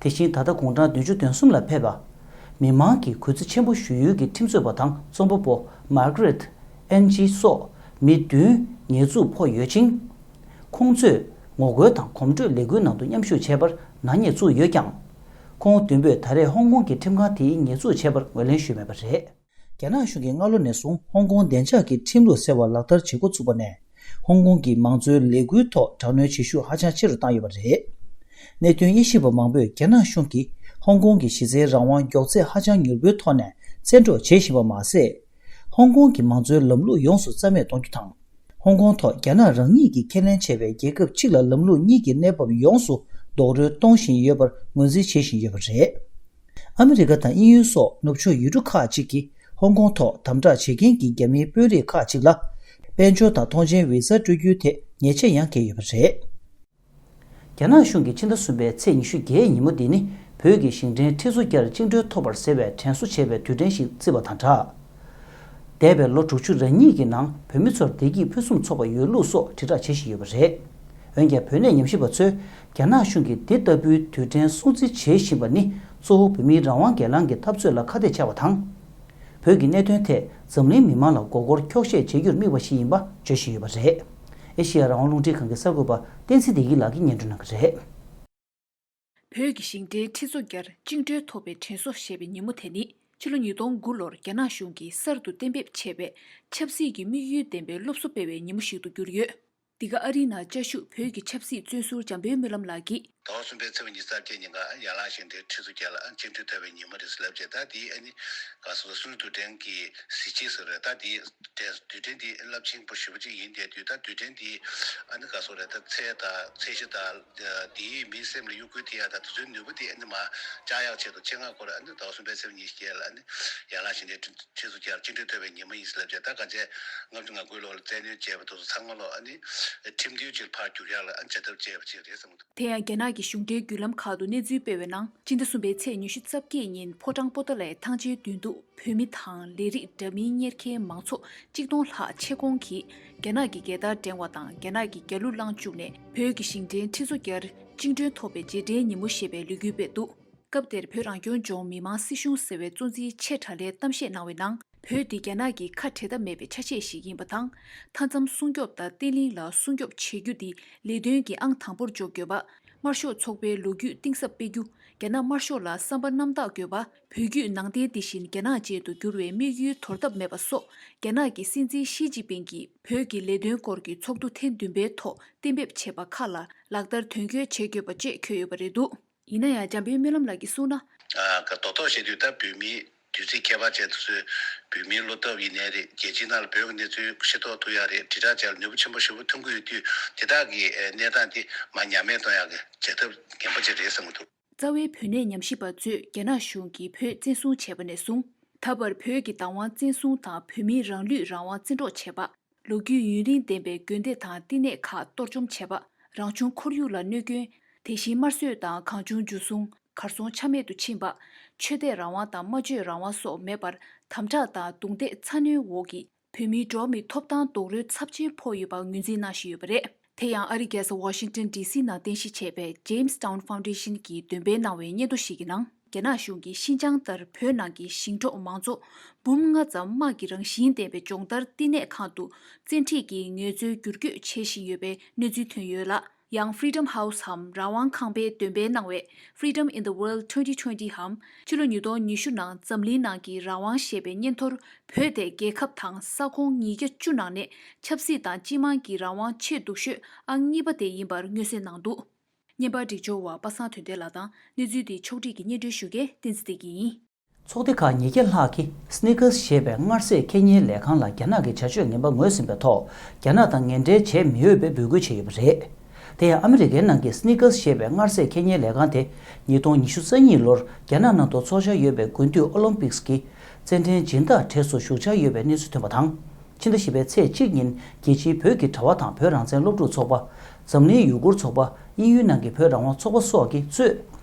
དེ་བཞིན་ད་ལྟ་དགུང་གྲངས་བདུན་ཅུ་དོན་གསུམ་ལ་ཕེབས་པ། མི་མང་གི་གུས་བརྩི་ཆེན་པོ་ཞུ་ཡུལ་གྱི་ཁྲིམས་རྩོད་པ་དང་རྩོམ་པ་པོ་Margaret Ng སོགས་མི་བདུན་ཉེས་འཛུགས་ཕོག་ཡོད་ཅིང་། ཁོང་ཚོས་ངོ་རྒོལ་དང་གོམ་བགྲོད་ལས་འགུལ་ནང་དུ་མཉམ་ཞུགས་བྱས་པར་ནག་ཉེས་བཙུགས་ཡོད་ཀྱང་། ཁོང་བདུན་པོས་ད་རེས་ཧོང་ཀོང་གི་ཁྲིམས་ཁང་དེའི་ཉེས་འཛུགས་བྱས་པར་ངོས་ལེན་ཞུས་མེད་པ་རེད། རྒྱ་ནག་གཞུང་གིས་སྔ་ལོ་ནས་བཟུང་ཧོང་ཀོང་བདེ་འཇགས་ཀྱི་ཁྲིམས་ལུགས་ཟེར་བ་ལག་བསྟར་བྱེད་འགོ་བཙུགས་པ་ནས། ཧོང་ཀོང་གི་མང་གཙོའི་ལས་འགུལ་ཐོག་དྲག་གནོན་བྱེད་ཤུགས་ཧ་ཅང་ཆེ་རུ་བཏང་ཡོད་པ་རེད། གནད་དོན་དབྱེ་ཞིབ་པ་མང་པོས་རྒྱ་ནག་གཞུང་གིས་ཧོང་ཀོང་གི་གཞི་རྩའི་རང་དབང་མགྱོགས་ཚད་ཧ་ཅང་མྱུར་པོའི་ཐོག་ནས་བཙན་འཕྲོག་བྱེད་བཞིན་པ་མ་ཟད། ཧོང་ཀོང་གི་མང་གཙོའི་ལམ་ལུགས་ཡོངས་སུ་རྩ་མེད་གཏོང་རྒྱུ་དང་། ཧོང་ཀོང་ཐོག་རྒྱ་ནག་རང་ཉིད་ཀྱིས་ཁས་ལེན་བྱས་པའི་རྒྱལ་ཁབ་གཅིག་ལ་ལམ་ལུགས་གཉིས་ཀྱི་གནས་བབ་ཡོངས་སུ་རྡོག་རོལ་གཏོང་བཞིན་ཡོད་པར་ངོས་འཛིན་བྱེད་བཞིན་ཡོད་པ་རེད། ཨ་མི་རི་ཀ་དང་དབྱིན་ཡུལ་སོགས་ནུབ་ཕྱོགས་ཡུལ་གྲུ་ཁག་ཅིག་གིས་ཧོང་ཀོང་ཐོག་དམ་དྲག་བྱེད་མཁན་གྱི་རྒྱ་མིའི་དཔོན་རིགས་ཁག་ཅིག་ལ། དཔལ་འབྱོར་དང་ཐོངས་མཆན་བི་ཟ་སྤྲོད་རྒྱུའི་ཐད་ཉེས་ཆད་ཡང་འཁེལ་ཡོད་པ་རེད། རྒྱ་ནག་གཞུང་གིས་ཕྱི་ཟླ་གསུམ་པའི་ཚེས་ཉི་ཤུ་བརྒྱད་ཉིན་མོ་འདི་ནི་བོད་ཀྱི་ཞིང་བྲན་ཁྲི་ཚོ་བརྒྱར་བཅིངས་འགྲོལ་ཐོབ་པར་ཟེར་བའི་དྲན་གསོ་བྱེད་པའི་དུས་དྲན་ཞིག་བརྩིས་པ་དང་སྦྲགས། འདས་པའི་ལོ་དྲུག་ཅུ་རེ་གཉིས་ཀྱི་ནང་བོད་མི་ཚོར་བདེ་སྐྱིད་ཕུན་སུམ་ཚོགས་པ་ཡོད་ལུགས་སོགས་དྲིལ་བསྒྲགས་བྱེད་བཞིན་ཡོད་པ་རེད། འོན་ཀྱང་བོད་གནས་ཉམས་ཞིབ་པ་ཚོས་རྒྱ་ནག་གཞུང་གིས་འདི་ལྟ་བུའི་དུས་དྲན་སྲུང་བརྩི་བྱེད་བཞིན་པ་ནི་གཙོ་བོ་བོད་མིའི་རང་དབང་སྒེར་ལངས་ཀྱི་འཐབ་རྩོད་ལ་ཁ་གཏད་བཅག་པ་དང་། བོད་ཀྱི་གནད་དོན་ཐད་འཛམ་གླིང་མི་མང་ལ་མགོ་སྐོར་འཁྱོག་བཤད་བྱེད་རྒྱུར་དམིགས་པ་ཞིག་ཡིན་པ་བརྗོད་བཞིན་ཡོད་པ་རེད། ཨེ་ཤེ་ཡ་རང་དབང་རླུང་འཕྲིན་ཁང་གི་གསར་འགོད་པ་བསྟན་འཛིན་བདེ་སྐྱིད་ལགས་ཀྱིས་སྙན་སྒྲོན་གནང་གི་རེད། བོད་ཀྱི་ཞིང་བྲན་ཁྲི་ཚོ་བརྒྱར་བཅིངས་འགྲོལ་ཐོབ་པའི་དྲན་གསོ་ཞེས་པའི་ཉིན་མོ་དེ་ནི་ཕྱི་ལོ་ཉིས་སྟོང་དགུ་ལོར་རྒྱ་ནག་གཞུང་གིས་གསར་དུ་གཏན་འབེབས་བྱས་པའི་ཆབ་སྲིད་ཀྱི་དམིགས་ཡུལ་ལྡན་པའི་སློབ་གསོ་སྤེལ་བའི་ཉིན་མོ་ཞིག་ཏུ་གྱུར་ཡོད། འདི་ག་ཨ་རིའི་ནང་བཅའ་བཞུགས་བོད་ཀྱི་ཆབ་སྲིད་བཙོན་ཟུར་འཇམ་དཔལ་སྨོན་ལམ་ལགས་ཀྱིས། ཟླ་བ་གསུམ་པའི་ཚེས་པ་ཉི་ཤུ་རྩ་བརྒྱད་ཉིན་ཀ་ཡན་ལག་ཞིང་བྲན་ཁྲི་ཚོ་བརྒྱད་ལ་བཅིངས་འགྲོལ་ཐོབ་པའི་ཉིན་མོ་རེད་ཟེར་ལབ་བྱས། ད་དེའི་ཨ་ནི་ག་སོ་སོ་སུའི་དུས་དྲན་གྱི་གཟི་བརྗིད་ཟེར་རེད། ད་དེའི་དུས་དྲན་དེ་རླབས་ཆེན་པོ་ཞེ་པོ་ཅིག་ཡིན་བསྡད་དུས། ད་དུས་དྲན་དེ་ཨ་ནི་ག་སོ་རེད། ད་ཚད་དང་ཚད་གཞི་དང་དེའི་མིའི་སེམས་ལ་གཡོ་འགུལ་ཐེབས་ཡག་དང་དེ་ཚོའི་ནུས་པ་དེ་ཨ་ནི་མར་བཅག་ཡག་ཆེད་དུ་ཆེད་མངགས་སྐོར་ཨ་ནི་ཟླ་བ་གསུམ་པའི་ཚེས་པ་ཉི་ཤུ་བརྒྱད་ལ་ཨ་ནི་ཡན་ལག་ཞིང་བྲན་ཁྲི་ཚོ་བརྒྱད་ལ་བཅིངས་འགྲོལ་ཐོབ་པའི་ཉིན་མོ་ཡིན་ཟེར་ལབ་བྱས། ད་ག་ཚད་ལྔ་བཅུ་ང་དགུ་ལོ་ལ་བཙན་གནོན་བྱས་པ་དེ་ཚོ་ཚང་མ་ལོ་ཨ་ནི་ཁྲིམས་མཐུན་ཅིག་ཕར་བསྒྱུར་ཡག་ལ་ཨ་ནི་བྱ་ཐབས་སྤྱད་པ་ཅིག་རེད་བསམ་གྱི་འདུག་དེ་ཡང་རྒྱ་ནག་གི་གཞུང་འབྲེལ་བརྒྱུད་ལམ་ཁག་ཏུ་གནས་ཚུལ་སྤེལ་བའི་ནང་། སྤྱི་ཟླ་གསུམ་པའི་ཚེས་ཉི་ཤུ་རྩ་བརྒྱད་ཉིན་ཕོ་བྲང་པོ་ཏཱ་ལའི་ཐང་ཆེན་མདུན་དུ་བོད་མི་དང་ལས་རིགས་འདྲ་མིན་གཉེར་མཁན་མང་ཚོགས་གཅིག་སྟོང་ལྷག་ཆེད་ཁོངས་ཀྱིས་རྒྱ་ནག་གི་རྒྱལ་དར་བསྒྲེངས་བ་དང་རྒྱ་ནག་གི་རྒྱལ་གླུ་བླངས་བཅུག་ནས་བོད་ཀྱི་ཞིང་བྲན་ཁྲི་ཚོ་བརྒྱར་བཅིངས་འགྲོལ་ཐོབ་པའི་རྗེས་དྲན་ཉིན་མོ་ཞེས་པའི་ལས་འགུལ་སྤེལ་འདུག་སྐབས་དེར་བོད་རང་སྐྱོང་ལྗོངས་མི་དམངས་སྲིད་གཞུང་ཟེར་བའི་གཙོ་འཛིན་ཆེ་དགྲ་ལྷས་གཏམ་བཤད་གནང་བའི་ནང་། བོད་འདི་རྒྱ་ནག་གི་ཁ་བྲལ་ཐབས་མེད་པའི་ཆ་ཤས་ཤིག་ཡིན་པ་དང་། མཐའ་མཚམས་སྲུང་སྐྱོབ་དང་བརྟན་ལྷིང་ལ་སྲུང་སྐྱོབ་བྱེད་རྒྱུ་འདི་ལས་དོན་གྱི་ཨང་དང་པོར་འཇོག་དགོས་པ། དམར་ཤོག་ཚོགས་པའི་ལོ་རྒྱུས་གཏིང་ཟབ་སྤེལ་རྒྱུ། རྒྱ་ནག་དམར་ཤོག་ལ་བསམ་པ་རྣམ་དག་དགོས་པ། བོད་བརྒྱུད་ནང་བསྟན་འདི་བཞིན་རྒྱ་ནག་ཅན་དུ་བསྒྱུར་བའི་དམིགས་ཡུལ་དོར་ཐབས་མེད་པ་སོགས། རྒྱ་ནག་གི་སྲིད་འཛིན་ཞི་ཅིན་ཕིང་གིས་བོད་ཀྱི་ལས་དོན་སྐོར་གྱི་ཚོགས་འདུ་ཐེངས་བདུན་པའི་ཐོག་གཏན་འབེབས་བྱས་པ་ཁག་ལ་ལག་བསྟར་དོན་འཁྱོལ་བྱེད་དགོས་པ་བཅས་འཁོད་ཡོད་པ་རེད་འདུག་ཡིན་ན་ཡང་འཇམ་དཔལ་སྨོན་ལམ་ལགས་ཀྱིས་གསུངས་ན། ཨ་ཀ་རྡོག་རྡོག་བཤད་དུས་ད་བོད་མིའི་དུས་ཚིགས་ཁྱད་པར་ཅན་དེ་ཚོའི་བོད་མིའི་བློ་སྟོབས་ཡིན་ནའི་རེད། རྒྱལ་སྤྱིའི་ནང་ལ་བོད་ཀྱི་གནས་ཚུལ་ཤེས་རྟོགས་ཐུབ་ཡག་རེད། དྲིལ་བསྒྲགས་བྱ་ལ་ནུས་པ་ཆེན་པོ་ཞེ་པོ་ཐོན་གྱི་ཡོད་དུས། དེ་དག་གི་གནས་སྟངས་དེ་མར་ཉམས་མེད་གཏོང་ཡག་གི་བྱ་ཐབས་ངན་པ་ཅིག་རེད་བསམ་གྱི་འདུག་རྩ་བའི་བོད་གནས་ཉམས་ཞིབ་པ་ཚོས་རྒྱ་ནག་གཞུང་གིས་བོད་བཙན་བཟུང་བྱས་པ་ནས་བཟུང་། ད་བར་བོད་ཀྱི་བདག་དབང་བཙན་བཟུང་དང་། བོད་མིའི་རང་ལུས་རང་དབང་བཙན་འཕྲོག་བྱས་པ། ལོ་རྒྱུས་ཡུན་རིང་ལྡན་པའི་དགོན་སྡེ་དང་བསྟི་གནས་ཁག་གཏོར་བཅོམ་བྱས་པ། རང་བྱུང་ཁོར་ཡུག་ལ་གནོད་སྐྱོན། དེ་བཞིན་དམར་གསོད་དང་གང་བྱུང་འཇུ་བཟུང་། གར་སོང་ཆ་མེད་དུ་ཕྱིན་པ། ཆོས་དད་རང་དབང་དང་སྨྲ་བརྗོད་རང་དབང་སོགས་མེད་པར་དམ་དྲག་དང་རྡུང་རྡེག་ཚ་གནོན་འོག་གི་བོད་མིའི་འགྲོ་བ་མིའི་ཐོབ་ཐང་རྡོག་རོལ་ཚབས་ཆེན་ཕོག་ཡོད་པ་ངོས་འཛིན་གནང་བཞིན་ཡོད་པ་རེད། དེ་ཡང་ཨ་རིའི་རྒྱལ་ས་ཝ་ཤིང་ཏོན་ཌི་སི་ནང་རྟེན་གཞི་བྱས་པའི་Jamestown Foundation གྱིས་འདོན་སྤེལ་གནང་བའི་སྙན་ཐོ་ཞིག་གི་ནང་། རྒྱ་ནག་གཞུང་གིས་ཤིན་ཅང་ལྟར་བོད་ནང་གི་ཞིང་འབྲོག་མང་ཚོགས་འབུམ་ལྔ་ཙམ་དམག་གི་རང་བཞིན་ལྡན་པའི་སྦྱོང་བརྡར་བསྟི་གནས་ཁང་དུ་བཙན་ཁྲིད་ཀྱིས་ངལ་རྩོལ་བསྒྱུར་བཀོད་བྱེད་བཞིན་ཡོད་པའི་གནས་ཚུལ་ཐོན་ཡོད་ལ། ཡང་Freedom House འམ་རང་དབང་ཁང་པས་འདོན་སྤེལ་གནང་བའི་Freedom in the World twenty twenty འམ་ཕྱི་ལོ་ཉིས་སྟོང་ཉི་ཤུ་ནང་འཛམ་གླིང་ནང་གི་རང་དབང་ཞེས་པའི་སྙན་ཐོར། བོད་དེ་རྒྱལ་ཁབ་དང་ས་ཁོངས་ཉིས་བརྒྱ་བཅུ་ནང་ནས་ཆབ་སྲིད་དང་སྤྱི་དམངས་ཀྱི་རང་དབང་ཆེས་སྡུག་ཤོས་ཨང་གཉིས་པ་དེ་ཡིན་པར་མངོན་གསལ་གནང་འདུག་བརྙན་པར་སྒྲིག་སྦྱོར་བ་པ་སངས་དོན་ལྡན་ལགས་དང་། གནས་ཚུལ་འདི་ཕྱོགས་སྒྲིག་གིས་སྙན་སྒྲོན་ཞུ་མཁན་བསྟན་འཛིན་བདེ་སྐྱིད་ཡིན། ཚོགས་སྡེ་ཁག་ཉིས་བརྒྱ་ལྷག་གིས་Snickers ཞེས་པའི་མངར་ཟས་འཁྱེར་མཁན་ལས་ཁང་ལ་རྒྱ་ནག་གི་བྱ་སྤྱོད་ངན་པ་ངོས་ཟིན་པའི་ཐོག་རྒྱ་ནག་དང་ངན་འབྲེལ་བྱེད་མི་འོས་པའི་འབོད་སྐུལ་བྱས་ཡོད་པ་རེད། དེ་ཡང་ཨ་མི་རི་ཀའི་ནང་གི་Snickers ཞེས་པའི་མངར་ཟས་འཁྱེར་མཁན་ལས་ཁང་དེ་ཉིས་སྟོང་ཉི་ཤུ་རྩ་གཉིས་ལོར་རྒྱ་ནག་ནང་དུ་འཚོགས་འཆར་ཡོད་པའི་དགུན་དུས་ཨོ་ལིམ་པིག་སི་གི་རྩེད་འགྲན་སྦྱིན་བདག་གྲས་སུ་ཞུགས་འཆར་ཡོད་པའི་གནས་ཚུལ་ཐོན་པ་དང་། ཕྱི་ཟླ་བཞི་པའི་ཚེས་གཅིག་ཉིན་རྒྱལ་སྤྱིའི་བོད་ཀྱི་དྲ་བ་དང་བོད་རང་བཙན་སློབ་ཕྲུག་ཚོགས་པ། འཛམ་གླིང་ཡུ་གུར་ཚོགས་པ། དབྱིན་ཡུལ་ནང་གི་བོད་རང་དབང་ཚོགས་པ་སོགས་ཀྱིས་གཙོས།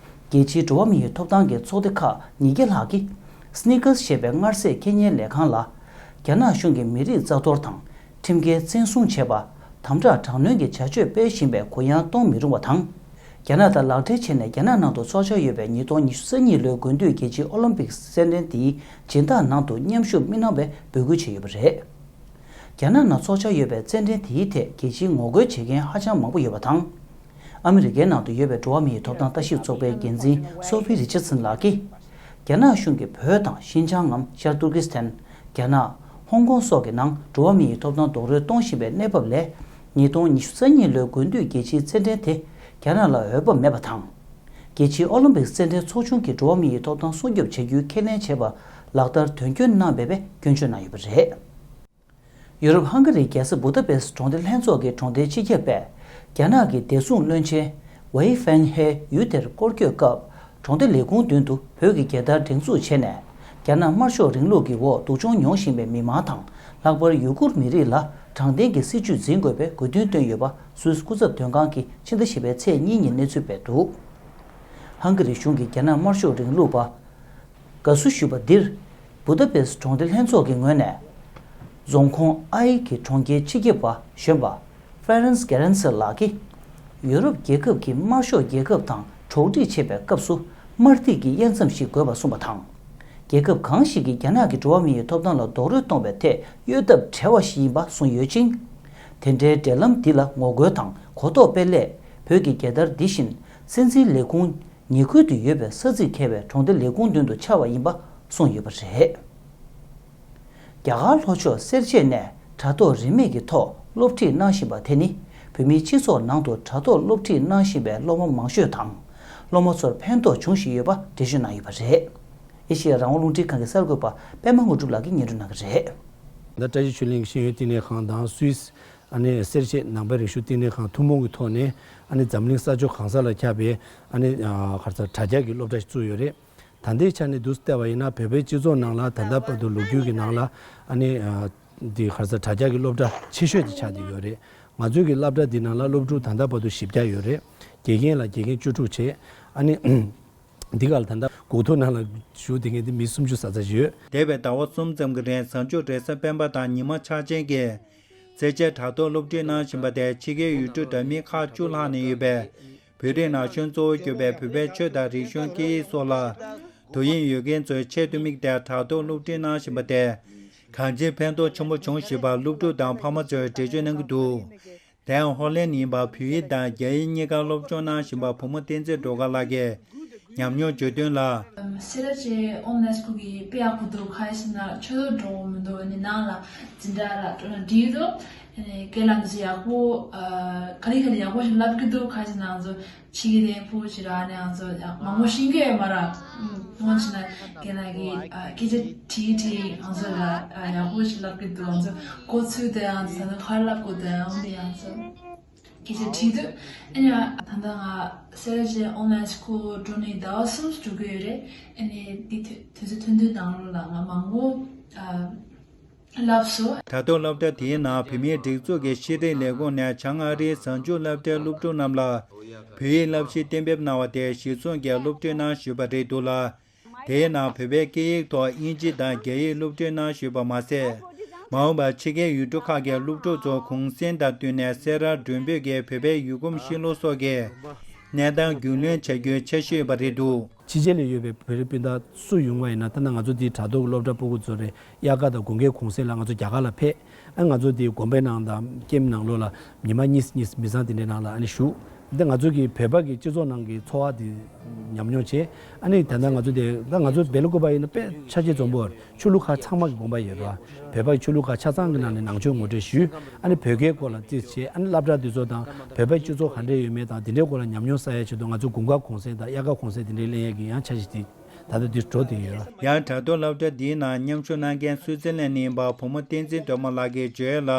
རྒྱལ་སྤྱིའི་འགྲོ་བ་མི་ཡི་ཐོབ་ཐང་གི་ཚོགས་སྡེ་ཁག་ཉིས་བརྒྱ་ལྷག་གིས་Snickers ཞེས་པའི་མངར་ཟས་འཁྱེར་མཁན་ལས་ཁང་ལ། རྒྱ་ནག་གཞུང་གིས་མི་རིགས་རྩ་གཏོར་དང་། ཁྲིམས་འགལ་བཙན་བཟུང་བྱས་པ། དམ་དྲག་དྲག་གནོན་གྱི་བྱ་སྤྱོད་སྤེལ་བཞིན་པའི་གུ་ཡངས་གཏོང་མི་རུང་བ་དང་། རྒྱ་ནག་དང་ལག་འབྲེལ་བྱས་ནས་རྒྱ་ནག་ནང་དུ་འཚོགས་འཆར་ཡོད་པའི་ཉིས་སྟོང་ཉི་ཤུ་རྩ་གཉིས་ལོའི་དགུན་དུས་རྒྱལ་སྤྱིའི་ཨོ་ལིམ་པིག་རྩེད་འགྲན་དེའི་སྦྱིན་བདག་ནང་དུ་མཉམ་ཞུགས་མི་གནང་བའི་འབོད་སྐུལ་བྱས་ཡོད་པ་རེད། རྒྱ་ནག་ནང་འཚོགས་འཆར་ཡོད་པའི་རྩེད་འགྲན་དེའི་ཐད་རྒྱལ་སྤྱིའི་ངོ་རྒོལ་བྱེད་མཁན་ཧ་ཅང་མང་པོ་ཡོད་པ་དང་། ཨ་མི་རི་ཀའི་ནང་དུ་ཡོད་པའི་འགྲོ་བ་མིའི་ཐོབ་ཐང་ལྟ་ཞིབ་ཚོགས་པའི་འགན་འཛིན་སོ་ཕི་རི་ཆར་སན་ལགས་ཀྱིས། རྒྱ་ནག་གཞུང་གིས་བོད་དང་ཤིན་ཅང་ངམ་ཤར་ཏུར་ཀི་སི་ཐན། རྒྱ་ནག་ཧོང་ཀོང་སོགས་ཀྱི་ནང་འགྲོ་བ་མིའི་ཐོབ་ཐང་རྡོག་རོལ་གཏོང་བཞིན་པའི་གནས་བབ་ལས། ཉིས་སྟོང་ཉི་ཤུ་རྩ་གཉིས་ལོའི་དགུན་དུས་རྒྱལ་སྤྱིའི་རྩེད་འགྲན་དེ་རྒྱ་ནག་ལ་འོས་བབ་མེད་པ་དང་། རྒྱལ་སྤྱིའི་ཨོ་ལིམ་པིག་རྩེད་འགྲན་ཚོགས་ཆུང་གིས་འགྲོ་བ་མིའི་ཐོབ་ཐང་སྲུང་སྐྱོབ་བྱ་རྒྱུའི་ཁས་ལེན་བྱས་པ་ལག་བསྟར་དོན་འཁྱོལ་གནང་མེད་པའི་སྐྱོན་བརྗོད་གནང་ཡོད་པ་རེད། ཡུ་རོབ་ཧང་ག་རིའི་རྒྱལ་ས་བུ་ད་པེ་སི་གྲོང་སྡེ་ལྷན་ཚོགས་ཀྱི་གྲོང་སྡེའི་སྤྱི་ཁྱབ་པས། རྒྱ་ནག་གི་བདེ་སྲུང་བློན་ཆེན་ཝེ་ཧྥེང་ཧེ་ཡུལ་དེར་སྐོར་སྐྱོད་སྐབས། གྲོང་སྡེ་ལས་ཁུངས་མདུན་དུ་བོད་ཀྱི་རྒྱལ་དར་སྒྲེང་འཛུགས་བྱས་ནས། རྒྱ་ནག་དམར་ཤོག་རིང་ལུགས་ཀྱི་འོག་སྡུག་སྦྱོང་མྱོང་བཞིན་པའི་མི་མང་དང་། ལྷག་པར་ཡུ་གུར་མི་རིགས་ལ་དྲང་བདེན་གྱི་སྲིད་བྱུས་འཛིན་དགོས་པའི་དགོས་འདུན་བཏོན་ཡོད་པ། སུད་སི་སྐུ་ཚབ་དོན་ཁང་གིས་ཕྱི་ཟླ་བཞི་པའི་ཚེས་གཉིས་ཉིན་གནས་ཚུལ་སྤེལ་འདུག་ཧང་ག་རི་གཞུང་གིས་རྒྱ་ནག་དམར་ཤོག་རིང་ལུགས་པ། དགའ་བསུ་ཞུས་པ་འདིར། བུ་ད་པེ་སི་གྲོང་སྡེ་ལྷན་ཚོགས་ཀྱི་ངོས་ནས། རྫོང་ཁོངས་ཨའི་གི་གྲོང་ཁྱེར་སྤྱི་ཁྱབ་པ་གཞོན་པ། ཧྥ་རན་སི་གྷེ་རན་སི་ལགས་ཀྱིས། ཡུ་རོབ་རྒྱལ་ཁབ་ཀྱིས་དམར་ཤོག་རྒྱལ་ཁབ་དང་གྲོགས་འདྲིས་བྱེད་པའི་སྐབས་སུ། དམར་ཐིག་གི་དབྱེ་མཚམས་ཤིག་དགོས་པ་གསུངས་པ་དང་། རྒྱལ་ཁབ་གང་ཞིག་གིས་རྒྱ་ནག་གི་འགྲོ་བ་མི་ཡི་ཐོབ་ཐང་ལ་རྡོག་རོལ་གཏོང་བའི་ཐད་གཡོལ་ཐབས་བྲལ་བ་ཞིག་ཡིན་པ་གསུངས་ཡོད་ཅིང་། དེ་འདྲའི་འབྲེལ་ལམ་འདི་ལ་ངོ་རྒོལ་དང་གོ་རྟོགས་སྤེལ་སླད། བོད་ཀྱི་རྒྱལ་དར་འདི་བཞིན་སྲིད་འཛིན་ལས་ཁུངས། ཉེ་ཁུལ་དུ་ཡོད་པའི་ས་ཚིགས་ཁེལ་བའི་གྲོང་སྡེ་ལས་ཁུངས་མདུན་དུ་འཕྱར་བ་ཡིན་པ་གསུངས་ཡོད་པ་རེད། རྒྱ་གར་ལྷོ་ཕྱོགས་སེར་བྱེས་ནས་དྲ་ཐོག་རིན་མེད་ཀྱི་ཐོག་སློབ་ཁྲིད་གནང་བཞིན་པ་དེ་ནི། བོད་མིའི་སྤྱི་ཚོགས་ནང་དུ་དྲ་ཐོག་སློབ་ཁྲིད་གནང་བཞིན་པའི་སློབ་མ་མང་ཤོས་དང་། སློབ་མ་ཚོར་ཕན་ཐོགས་འབྱུང་བཞིན་ཡོད་པ་འགྲེལ་བརྗོད་གནང་ཡོད་པ་རེད། ཨེ་ཤེ་ཡ་རང་དབང་རླུང་འཕྲིན་ཁང་གི་གསར་འགོད་པ་པད་མ་དངོས་གྲུབ་ལགས་ཀྱིས་སྙན་སྒྲོན་གནང་གི་རེད། ད་བཀྲ་ཤིས་ཆོས་གླིང་ཤེས་ཡོན་བསྟི་གནས་ཁང་དང་སུད་སི། ཨ་ནི་སེར་བྱེས་ནང་པའི་རིག་གཞུང་བསྟི་གནས་ཁང་ཐུན་མོང་གི་ཐོག་ནས། ཨ་ནི་འཛམ་གླིང་ས་ཕྱོགས་གང་ས་ལ་ཁྱབ་པའི། ཨ་ནི་ཨ་ག་རེ་ཟེར། དྲ་རྒྱ་གི་སློབ་གྲྭ་ཞིག་བཙུགས་ཡོད་རེད། ད་ལྟའི་ཆ་ནས་འདུག་སེ་བལྟས་པ་ཡིན་ན། བོད་པའི་སྤྱི་ཚོགས་ནང་ལ་ད་ལྟ་བར་དུ་ལོ་རྒྱུས་ཀྱི་ནང་ལ། ཨ་ནི་ཨ་འདི་ག་རེ་ཟེར། དྲ་རྒྱ་གི་སློབ་གྲྭ་ཆེ་ཤོས་དེ་ཆགས་བསྡད་ཡོད་རེད། ང་ཚོའི་གི་སློབ་གྲྭ་འདི་ནང་ལ་སློབ་ཕྲུག་ད་ལྟ་བར་དུ་བཞི་བརྒྱ་ཡོད་རེད། དགེ་རྒན་ལ་དགེ་རྒན་བཅུ་དྲུག་བྱས། ཨ་ནི། འདི་ག་ལ་ད་ལྟ་སྒོ་ཐོག་ནང་ལ་བཞུགས་བསྡད་མཁན་དེ་མི་སུམ་ཅུ་ཙམ་ཙམ་ཞིག་ཡོད། འདས་པའི་ཟླ་བ་གསུམ་ཙམ་གྱི་རིང་གཟའ་མཇུག་རེས་གཟའ་སྤེན་པ་དང་ཉི་མ་འཆར་ཅན་གྱི་སེར་བྱེས་དྲ་ཐོག་སློབ་ཁྲིད་གནང་བཞིན་པ་དེ། ཕྱི་རྒྱལ་ཡུལ་གྲུ་འདྲ་མིན་ཁག་བཅུ་ལྷག་ནས་ཡོད་པའི་བོད་རིགས་ན་གཞོན་གཙོ་བོ་གྱུར་པའི་བོད་པའི་ཆོས་དང་རིག་གཞུང་སྐད་ཡིག་སོགས་ལ་དོ་དབྱིངས་ཡོད་མཁན་ཚོའི་ཆེད་དུ་དམིགས་ཏེ་དྲ་ཐོག་སློབ་ཁྲིད་གནང་བཞིན་པ་དེ་གང་ཅིའི་ཕན་ཐོགས་ཆེན་པོ་བྱུང་བཞིན་པ་སློབ་ཕྲུག་དང་ཕ་མ་ཚོས་འགྲེལ་བརྗོད་གནང་གི་འདུག་དེ་ཡང་ཧོ་ལན་ཡིན་པ། བོད་ཡིག་དང་རྒྱ་ཡིག་གཉིས་ཀ་སློབ་སྦྱོང་གནང་བཞིན་པ་བུ་མོ་བསྟན་འཛིན་སྒྲོལ་དཀར་ལགས་ཀྱིས་ཉམས་མྱོང་བརྗོད་དོན་ལ། སེར་བྱེས་ཨོན་ལན་སྐུལ་གྱི་དཔེ་ཡག་པོ་འདུག་ག་རེ་ཟེར་ན་ཆོས་དོན་འགྲོ་མི་འདུག་ཨ་ནི་ནང་ལ་འཛིན་གྲྭ་ལ་སྤྲོ་ན་འགྲིག་འདུག་ཨ་ནི་སྐད་ལ་འདི་ཚོ་ཡག་པོ་ཨ་ག་ལེ་ག་ལེ་ཡག་པོ་ཞིག་བསླབ་ཀྱི་འདུག་ག་རེ་ཟེར་ན་ང་ཚོ་ཕྱི་རྒྱལ་དེ་ཕུ་ཅི་ར་ནས་ང་ཚོ་ཡག་མང་པོ་ཤེས་ཀྱི་ཡོད་མ་རེད། ཨུམ། ཐུང་ཆེ་ན་རྒན་ལགས་ཀྱིས་ཨ་སྐད་ཆ་དྲིས་དྲིས་ང་ཚོ་ལ་ཨ་ཡག་པོ་ཞིག་ལབ་ཀྱི་འདུག་ང་ཚོ་གོ་ཚུལ་དེ་ཡང་ད་ནི་ག་རེ་ལབ་དགོས་དེ་ཡང་འདི་ཡང་ཚོ་སྐད་ཆ་དྲིས་དུས། ཨ་ནི་ད་ལྟ་ང་སེ་ར་བྱེས་ཨོན་ལན་སྐུལ་འགྲོ་ནས་ཟླ་བ་གསུམ་འགྲོ་གི་ཡོད་རེད། ཨ་ནི་འདི་དུས་དུས་ཚོད་ཐུང་ཐུང་ནང་ལོགས་ལ་ང་མང་པོ་ཨ། ལགས་སོ། དྲ་ཐོག་སློབ་གྲྭ་དེའི་ནང་བོད་མིའི་སྒྲིག་འཛུགས་ཀྱི་ཤེས་རིག་ལས་ཁུངས་ནས་བྱང་ཨ་རིའི་གཟའ་མཇུག་སློབ་གྲྭའི་སློབ་ཕྲུག་རྣམས་ལ་བོད་ཡིག་བསླབ་གཞི་གཏན་འབེབས་གནང་བ་དེ་གཞིར་བཟུང་གིས་སློབ་ཁྲིད་གནང་བཞིན་པ་རེད་འདུག་ལ། དེའི་ནང་བོད་པའི་སྐད་ཡིག་ཐོག་དབྱིན་ཇི་དང་རྒྱ་ཡིག་སློབ་ཁྲིད་གནང་བཞིན་པ་མ་ཟད། མ་འོངས་པར་ཕྱི་རྒྱལ་ཡུལ་གྲུ་ཁག་གི་སློབ་ཕྲུག་ཚོ་གུང་སེང་དང་བསྟུན་ནས་སེ་ར་མགྲོན་འབོད་ཀྱིས་བོད་པའི་ཡུལ་གོམས་གཤིས་ལུགས་སོགས་ཀྱི་གནས་སྟངས་རྒྱུས་ལོན་བྱ་རྒྱུའི་འཆར་གཞི་ཡོད་པ་རེད་འདུག་ཕྱི་རྒྱལ་ལ་ཡོད་པའི་བོད་རིགས་སྤུན་ཟླ་སུ་ཡོང་བ་ཡིན་ན། ད་ནང་ང་ཚོ་འདིའི་དྲ་ཐོག་གི་སློབ་གྲྭ་ཕྲུ་གུ་ཚོ་རེད། དབྱར་ཁ་དང་དགུན་ཁའི་གུང་སེང་ལ་ང་ཚོ་རྒྱ་གར་ལ་ཕེབས། ཨ་ང་ཚོ་འདིའི་དགོན་པའི་ནང་དང་ཀེམ་ནང་ལོགས་ལ་ཉི་མ་གཉིས་གཉིས་མི་ཚང་དེ་འདྲའི་ནང་ལ་ཨ་ནི་བཞུགས། འདི་ང་ཚོ་གི་བོད་པ་གི་སྤྱི་ཚོགས་ནང་གི་འཚོ་བ་འདི་ཉམས་མྱོང་བྱས། ཨ་ནི་ད་ལྟ་ང་ཚོ་འདི་ད་ང་ཚོ་སྦེལ་ཀོབ་པ་ཡིན་ན་དཔེ་ཆ་ཤས་འཛོམས་པོ། ཆོས་ལུགས་ཁག་ཚང་མ་གི་དགོན་པ་ཡོད་རེད་བ། བོད་པ་གི་ཆོས་ལུགས་ཁག་ཆ་ཚང་གི་ནང་ནས་ནང་ཆོས་ངོ་སྤྲོད་ཞུས། ཨ་ནི་བོད་སྐད་སྐོར་ལ་རྩིས་བྱས། ཨ་ནི་སློབ་གྲྭ་འདི་ཚོ་དང་བོད་པའི་སྤྱི་ཚོགས་ག་འདྲས་ཡོད་མེད་དང་དེ་འདྲའི་སྐོར་ལ་ཉམས་མྱོང་བསགས་ཡའི་ཆེད་དུ་ང་ཚོ་དགུན་ཁ་གུང་སེང་དང་དབྱར་ཁ་གུང་སེང་དེ་འདྲའི་གླེང་ཡས་ཀྱི་ཡང་འཆར་གཞི་དེ་ད་ལྟ་འདིར་འགྲོ་བསྡད་ཡོད། ཡང་དྲ་ཐོག་སློབ་གྲྭ་འདིའི་ནང་མཉམ་ཞུགས་གནང་མཁན་སུའི་ཙི་ལན་ནས་ཡིན་པ་བུ་མོ་བསྟན་འཛིན་སྒྲོལ་མ་ལགས་ཀྱིས་བརྗོད་ཡས་ལ།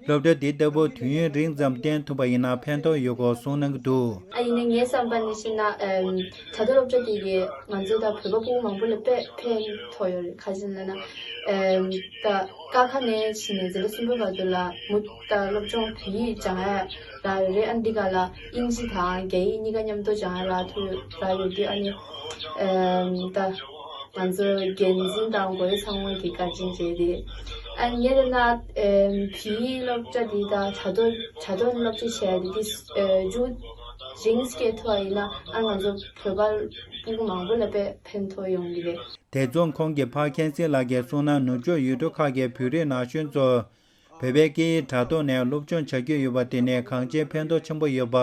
སློབ་གྲྭ་འདི་ལྟ་བུ་དུས་ཡུན་རིང་ཙམ་བསྟེན་ཐུབ་པ་ཡིན་ན་ཕན་ཐོགས་ཡོད་སྐོར་གསུངས་གནང་གི་འདུག་ཨ་ཡིན་ནའི་ངའི་བསམ་པ་ནས་བཤད་ན། ཨམ། དྲ་ཐོག་སློབ་གྲྭ་འདི་གིས་ང་ཚོ་དང་བོད་པ་ཕྲུ་གུ་མང་པོ་ལ་དཔེ་ཕན་ཐོགས་ཡོད་རེད། ག་རེ་ཟེར་ན། ཨམ། ད་ཀ་ཁ་ནས་བྱས་ནས་འཛིན་གྲྭ་གསུམ་པའི་བར་དུ་ལ་མུ་མཐུད་སློབ་སྦྱོང་བོད་ཡིག་སྦྱང་ཡ་རག་ཡོད་རེད། ཨ་འདི་ག་ལ་དབྱིན་ཇི་དང་རྒྱ་ཡིག་གཉིས་ཀ་མཉམ་དུ་སྦྱང་ཡ་རག་ཐུབ་རག་ཡོད་དུས། ཨ་ནི་ཨམ། ད་ང་ཚོ་འགན་འཛིན་དང་གོ་ཡི་ཚང་མ་གི་བཀའ་དྲིན་རེད་དེ། ཨ་ངས་ལབ་ན། ཨམ། བོད་ཡིག་སློབ་གྲྭ་འདི་དང་དྲ་ཐོག་དྲ་ཐོག་སློབ་ཁྲིད་བྱས་ཏེ་འདི། ཨ། མཇུག་རིང་སྐྱེལ་ཐུབ་པ་ཡིན་ན། ཨ་ང་ཚོ་བོད་པ་ཕྲུ་གུ་མང་པོ་ལ་དཔེ་ཕན་ཐོགས་ཡོང་གི་རེད། དེ་མཚུངས་ཁོང་གི་ཕ་མཁན་སྲིད་ལགས་ཀྱིས་གསུངས་ན། ནུབ་ཕྱོགས་ཡུལ་གྲུ་ཁག་གི་བོད་རིགས་ན་གཞོན་ཚོ་བོད་པའི་སྐད་ཡིག་དྲ་ཐོག་ནས་སློབ་སྦྱོང་བྱ་རྒྱུ་ཡོད་པ་དེ་ནི་གང་ཅིའི་ཕན་ཐོགས་ཆེན་པོ་ཡོད་པ་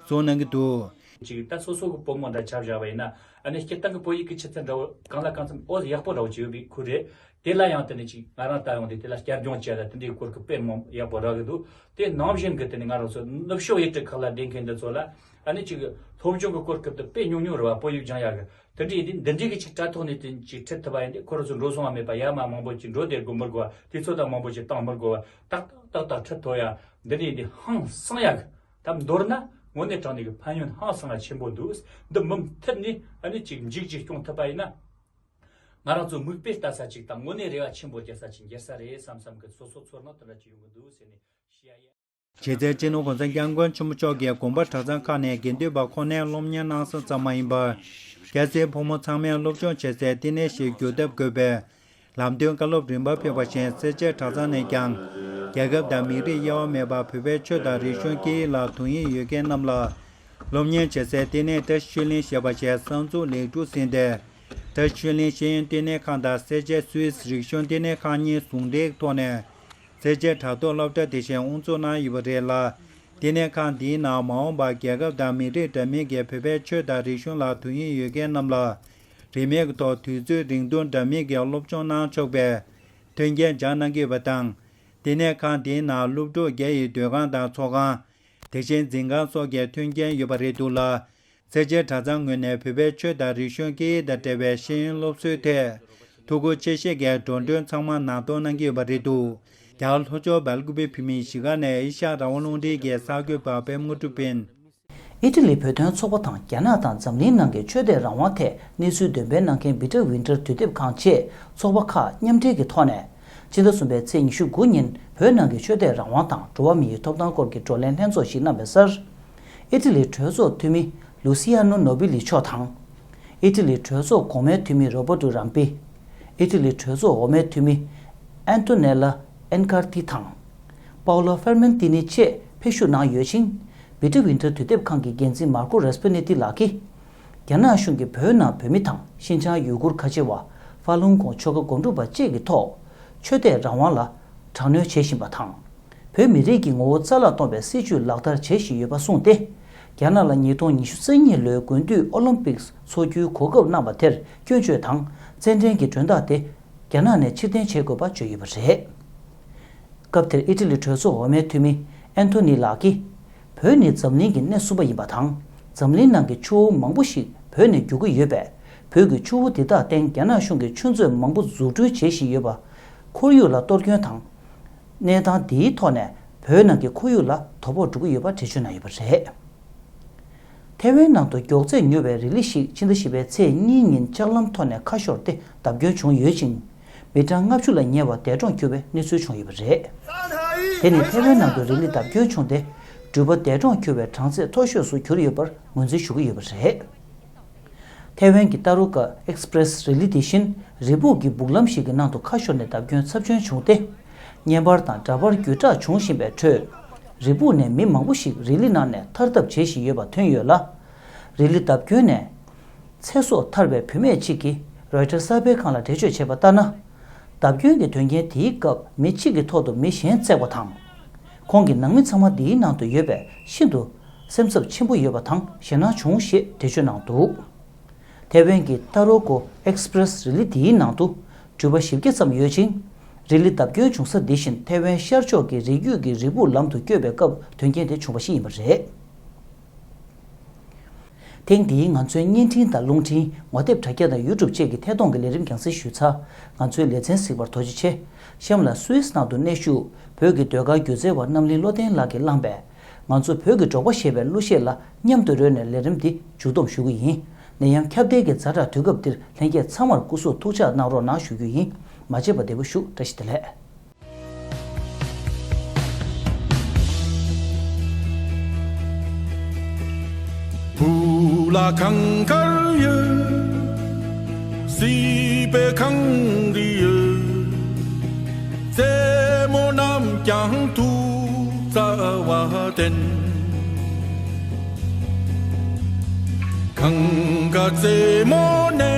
གསུངས་གནང་གི་འདུག་ཅིག་ད་སོ་སོ་གི་བུ་མོ་འདྲ་ཆ་བཞག་པ་ཡིན་ན། ཨ་ནི་སྤྱིར་བཏང་གི་བོད་ཡིག་གི་ཆུ་ཚད་འདྲ་བོ་གང་ལ་གང་འཚམ་ཨོ་ཡག་པོ་འདྲ་བོ་ཅིག་ཡོད་པའི་ཁུལ་རེད། དེ་ལ་ཡང་དེ་ནི་ཅིག་ང་རང་ལྟ་ཡོང་དུས་དེ་ལ་བསྐྱར་སྦྱོང་བྱས་ལ་དེ་འདྲའི་སྐོར་གྱི་དཔེ་མང་ཡག་པོ་རག་གི་འདུག་དེ་ནང་བཞིན་གྱི་དེ་ནི་ང་རང་ཚོ་ནུབ་ཕྱོགས་ཡུལ་གྲུ་ཁག་ལ་བསྡད་མཁན་འདི་ཚོ་ལ། ཨ་ནི་ཅིག་སློབ་སྦྱོང་གི་སྐོར་སྐབས་དུ་དཔེ་ཉུང་ཉུང་རེད་བ། བོད་ཡིག་སྦྱང་ཡག་གི་དེ་འདྲ་ཡིན་དུས་འདི་འདྲའི་གི་ཅིག་དྲ་ཐོག་ནས་དེ་ཅིག་ཁྲིད་ཐུབ་པ་ཡིན་དུས་ཁོ་རང་ཚོ་འགྲོ་སོང་བ་མེད་པ། ཡར་མར་མང་པོ་ཅིག་འགྲོ་བསྡད་དགོས་མི་དགོས་བ། དུས་ཚོད་དང་མང་པོ་ཅིག་བཏང་མི་དགོས་བ། ཏག་ཏག་ཏག་ཏག་ཁྲིད་ཐུབ་ཡ། འདི་འདྲ་ཡིན་དུས་ཧང་སང་ཡག་གི། ད་མདོར་ན་དངོས་གནས་དྲང་གནས་ཀྱི་ཕན་ཡོན་ཧང་སང་ང་ཆེན་པོ་འདུག། འདི་མུ་མཐུད་ནས་ཨ་ནི་ཅིག་མཇུག་ཅིག་སྐྱོང་ཐུབ་པ་ཡིན་ན། ང་རང་ཚོ་མིག་དཔེ་ལྟ་ས་ཅིག་དང་དངོས་གནས་རེ་བ་ཆེན་པོ་རྒྱག་ས་ཅིག་འགྱུར་ས་རེད་བསམ་བསམ་གི་སོ་སོ་ཚོར་སྣང་དེ་འདྲ་ཅིག་ཡོང་གི་འདུག་ཟེར་ནས་བཤད་ཡ་ཡིན། གཞིས་རྩེ་སྤྱི་ནོར་༸གོང་ས་༸སྐྱབས་མགོན་ཆེན་པོ་མཆོག་གིས་དགོན་པ་གྲྭ་ཚང་ཁག་ནས་དགེ་འདུན་པ་ཁོ་ནའི་སློབ་གཉེར་གནང་ས་ཙམ་མ་ཡིན་པར། སྐྱ་སེར་ཕོ་མོ་ཚང་མས་སློབ་སྦྱོང་བྱེད་སའི་བསྟི་གནས་ཤིག་འགྱུར་ཐབས་དགོས་པའི་ལམ་སྟོན་བཀའ་སློབ་རིམ་པ་ཕེབས་པ་བཞིན། སེར་བྱེས་གྲྭ་ཚང་ནས་ཀྱང་རྒྱལ་ཁབ་དང་མི་རིགས་དབྱེ་བ་མེད་པར་བོད་པའི་ཆོས་དང་རིག་གཞུང་སྐད་ཡིག་ལ་དུང་ཡིག་ཡོད་མཁན་རྣམས་ལ་སློབ་གཉེར་བྱེད་སའི་བསྟི་གནས་བཀྲ་ཤིས་ཆོས་གླིང་ཞེས་པ་ཞིག་གསར་འཛུགས་ལེགས་གྲུབ་ཟིན་ཏེ། བཀྲ་ཤིས་ཆོས་གླིང་ཤེས་ཡོན་བསྟི་གནས་ཁང་དང་སེར་བྱེས་སུད་སི་རིག་གཞུང་བསྟི་གནས་ཁང་གཉིས་ཟུང་འབྲེལ་ཐོག་ནས། སེར་བྱེས་དྲ་ཐོག་སློབ་གྲྭ་དེ་བཞིན་དབུ་འཛུགས་གནང་ཡོད་པ་རེད་ལ། བསྟི་གནས་ཁང་འདིའི་ནང་མ་འོངས་པར་རྒྱལ་ཁབ་དང་མི་རིགས་འདྲ་མིན་གྱི་བོད་པའི་ཆོས་དང་རིག་གཞུང་ལ་དུང་ཡིག་ཡོད་མཁན་རྣམས་ལ་རིན་མེད་ཀྱི་ཐོག་དུས་ཚོད་རིང་ཐུང་འདྲ་མིན་གྱི་སློབ་སྦྱོང་གནང་ཆོག་པའི་མཐུན་རྐྱེན་སྦྱར་གནང་གི་ཡོད་པ་དང་། བསྟི་གནས་ཁང་འདིའི་ནང་སློབ་ཕྲུག་བརྒྱ་ཡི་སྡོད་ཁང་དང་ཚོགས་ཁང་། དེ་བཞིན་འཛིན་ཁང་སོགས་ཀྱི་མཐུན་རྐྱེན་ཡོད་པ་རེད་འདུག་ལ། སེར་བྱེས་གྲྭ་ཚང་ངོས་ནས་བོད་པའི་ཆོས་དང་རིག་གཞུང་སྐད་ཡིག་དང་འབྲེལ་བའི་ཤེས་ཡོན་སློབ་གསོའི་ཐད་ཐུགས་ཁུར་ཆེ་བཞེས་ཀྱིས་འགྲོ་གྲོན་ཚང་མ་ནང་གཏོང་གནང་གི་ཡོད་པ་རེད་འདུག། རྒྱ་གར་ལྷོ་ཕྱོགས་སྦེལ་ཀུ་པེ་བོད་མིའི་གཞིས་ཀ་ནས་ཨེ་ཤ་ཡ་རང་དབང་རླུང་འཕྲིན་གྱི་གསར་འགོད་པ་པད་མ་དངོས་གྲུབ་ཡིན། ཨི་ཊ་ལི་བོད་དོན་ཚོགས་པ་དང་རྒྱ་ནག་དང་འཛམ་གླིང་ནང་གི་ཆོས་དད་རང་དབང་ཐད་གནས་ཚུལ་འདོན་སྤེལ་གནང་མཁན་བི་ཊར་ཝིན་ཊར་དུས་དེབ་ཁང་བཅས་ཚོགས་པ་ཁག་མཉམ་འབྲེལ་གྱི་ཐོག་ནས། ཕྱི་ཟླ་གསུམ་པའི་ཚེས་ཉི་ཤུ་དགུ་ཉིན་བོད་ནང་གི་ཆོས་དད་རང་དབང་དང་འགྲོ་བ་མིའི་ཐོབ་ཐང་སྐོར་གྱི་བགྲོ་གླེང་ལྷན་ཚོགས་ཤིག་གནང་བའི་སར། ཨི་ཊ་ལིའི་གྲོས་ཚོགས་འཐུས་མི་ལུ་སི་ཡ་ནོ་ནོ་བི་ལི་མཆོག་དང་། ཨི་ཊ་ལིའི་གྲོས་ཚོགས་གོང་མའི་འཐུས་མི་རོ་བར་ཏུ་རམ་པི། ཨི་ཊ་ལིའི་གྲོས་ཚོགས་འོག་མའི་འཐུས་མི་ཨན་ཏོ་ནེ་ལ་ཨན་ཀར་ཏི་དང་། པའོ་ལོ་ཧྥེར་མན་ཏི་ནི་བཅས་ཕེབས་ཞུགས་གནང་ཡོད་ཅིང་། བི་ཊ་ཝིན་ཊར་དུས་དེབ་ཁང་གི་འགན་འཛིན་མར་ཀོ་རེས་པེ་ནེ་ཏི་ལགས་ཀྱིས། རྒྱ་ནག་གཞུང་གིས་བོད་ནང་བོད་མི་དང་ཤིན་ཅང་ཡུ་གུར་ཁ་ཆེ་བ། ཧྥ་ལུང་ཀོང་ཆོལ་ཁ་སྒོམ་སྒྲུབ་པ་བཅས་ཀྱི་ཐོག་ཆོས་དད་རང་དབང་ལ་དྲག་གནོན་བྱེད་བཞིན་པ་དང་། བོད་མི་རིགས་ཀྱི་ངོ་བོ་རྩ་བརླག་གཏོང་བའི་སྲིད་བྱུས་ལག་བསྟར་བྱེད་བཞིན་ཡོད་པ་གསུངས་ཏེ། རྒྱ་ནག་ལ་ཉིས་སྟོང་ཉི་ཤུ་རྩ་གཉིས་ལོའི་དགུན་དུས་ཨོ་ལིམ་པིག་འཚོགས་རྒྱུའི་གོ་སྐབས་གནང་བ་དེར་སྐྱོན་བརྗོད་དང་། རྩེད་འགྲན་གྱི་མགྲོན་བདག་དེ་རྒྱ་ནག་ནས་ཕྱིར་འཐེན་བྱེད་དགོས་པ་བརྗོད་ཡོད་པ་རེད། སྐབས་དེར་ཨི་ཊ་ལི་གྲོས་ཚོགས་འོག་མའི་འཐུས་མི་ཨན་ཐོ་ནི་ལགས་ཀྱིས། བོད་ནི་འཛམ་གླིང་གི་སྣེ་གསུམ་པ་ཡིན་པ་དང་། འཛམ་གླིང་ནང་གི་ཆུ་བོ་མང་པོ་ཞིག་བོད་ནས་རྒྱུག་གི་ཡོད་པས། བོད་ཀྱི་ཆུ་བོ་འདི་དག་སྟེང་རྒྱ་ནག་གཞུང་གིས་ཆུ་མཛོད་མང་པོ་འཛུགས་སྐྲུན་བྱེད་བཞིན་ཡོད་པ། ཁོར་ཡུག་ལ་གཏོར་སྐྱོན་དང་། གནས་སྟངས་འདིའི་ཐོག་ནས་བོད་ནང་གི་ཁོར་ཡུག་ལ་དོ་ཕོག་འགྲོ་གི་ཡོད་པ་འགྲེལ་བརྗོད་གནང་ཡོད་པ་རེད། ཐའེ་ཝན་ནང་དུ་མགྱོགས་ཚད་མྱུར་བའི་རི་ལི་ཞིག་ཕྱི་ཟླ་བཞི་པའི་ཚེས་གཉིས་ཉིན་ལྕགས་ལམ་ཐོག་ནས་ཁ་ཤོར་ཏེ་བརྡབ་སྐྱོན་བྱུང་ཡོད་ཅིང་། མི་གྲངས་ལྔ་བཅུ་ལ་ཉེ་བ་འདས་གྲོངས་གྱུར་བའི་གནས་ཚུལ་བྱུང་ཡོད་པ་རེད། དེ་ནི་ཐའེ་ཝན་ནང་དུ་རི་ལི་བརྡབ་སྐྱོན་བྱུང་སྟེ། འགྲུལ་པ་འདས་གྲོངས་གྱུར་བའི་གྲངས་ཚད་མཐོ་ཤོས་སུ་གྱུར་ཡོད་པར་ངོས་འཛིན་ཞུ་གི་ཡོད་པ་རེད། ཐའེ་ཝན་གྱི་ཏཱ་རོ་ཀ་ཨེགས་པི་རེ་སི་རི་ལི་དེ་བཞིན་རི་སྦུག་གི་སྦུག་ལམ་ཞིག་གི་ནང་དུ་ཁ་ཤོར་ནས་བརྡབ་སྐྱོན་ཚབས་ཆེན་བྱུང་སྟེ། བརྙན་པར་དང་འདྲ་པར་བརྒྱུད་བསྒྲགས་བྱུང་བཞིན་པའི་ཁྲོད། རི་སྦུག་ནས་མི་མང་པོ་ཞིག་རི་ལི་ནང་ནས་ཐར་ཐབས་བྱེད་བཞིན་ཡོད་པ་ཐོན་ཡོད་ལ། རི་ལི་བརྡབ་སྐྱོན་ནས་ཚེ་སྲོག་ཐར་བའི་བུད་མེད་ཅིག་གིས་རོའི་ཊར་གསར་སྤེལ་ཁང་ལ་འགྲེལ་བརྗོད་བྱས་པ་ལྟར་ན། བརྡབ་སྐྱོན་གྱི་དོན་རྐྱེན་དེའི་སྐབས་མི་གཅིག་གི་ཐོག་ཏུ་མི་གཞན་བཙུགས་པ་དང་། ཁོང་གི་ནང་མི་ཚང་མ་འདིའི་ནང་དུ་ཡོད་པས་ཤིན་ཏུ་སེམས་འཚབ་ཆེན་པོ་ཡོད་པ་དང་ཞེད་སྣང་བྱུང་ཞེས་འགྲེལ་བརྗོད་གནང་འདུག། ཐའེ་ཝན་གྱི་ཏཱ་རོ་ཀོ་ཨེགས་པི་རེ་སི་རི་ལི་འདིའི་ནང་དུ་འགྲུལ་པ་བཞི་བརྒྱ་ཙམ་ཡོད་ཅིང་། རི་ལི་བརྡབ་སྐྱོན་བྱུང་ས་འདི་བཞིན་ཐའེ་ཝན་ཤར་ཕྱོགས་ཀྱི་རི་རྒྱུད་ཀྱི་རི་སྦུག་ལམ་དུ་བསྐྱོད་པའི་སྐབས་དོན་རྐྱེན་དེ་བྱུང་བ་ཞིག་ཡིན་པ་རེད། ཐེངས་འདིའི་ང་ཚོའི་བརྙན་འཕྲིན་དང་རླུང་འཕྲིན། ངོ་དེབ་དྲ་རྒྱ་དང་ཡུ་ཊུབ་བཅས་ཀྱི་ཐད་གཏོང་གི་ལས་རིམ་རྒྱང་སྲིང་ཞུས་ཚར། ང་ཚོའི་ལེ་ཚན་གཟིགས་པར་ཐུགས་རྗེ་ཆེ། གཤམ་ལ་སུད་སི་ནང་དུ་གནས་བཞུགས་བོད་ཀྱི་ཟློས་གར་སྒྱུ་རྩལ་བ་རྣམ་གླིང་བློ་ལྡན་ལགས་ཀྱིས་བླངས་པའི། ང་ཚོ་བོད་ཀྱི་འབྲོག་པ་ཞེས་པའི་གླུ་གཞས་ལ་མཉམ་དུ་རོལ་ནས་ལས་རིམ་འདི་མཇུག་བསྡོམས་ཞུ་གི་ཡིན། ནད་ཡམས་ཁྱབ་གདལ་གྱི་ཛ་དྲག་དུས་སྐབས་འདིར་ལྷན་རྒྱས་ཚང་མར་སྐུ་གཟུགས་ཐུགས་ཅག་གནང་རོགས་གནང་ཞུ་རྒྱུ་ཡིན། མ་བརྗེད་པར་བདེ་པོ་བཞུགས། བཀྲ་ཤིས་བདེ་ལེགས། བུ་ལ་གངས་དཀར་ཡོད། སྲིད་པའི་གངས་རི་ཡོད། རྩེ་མོ་རྣམས་ཀྱང་ཐུགས་རྩ་བར་བརྟེན། གངས་དཀར་རྩེ་མོ་ནས།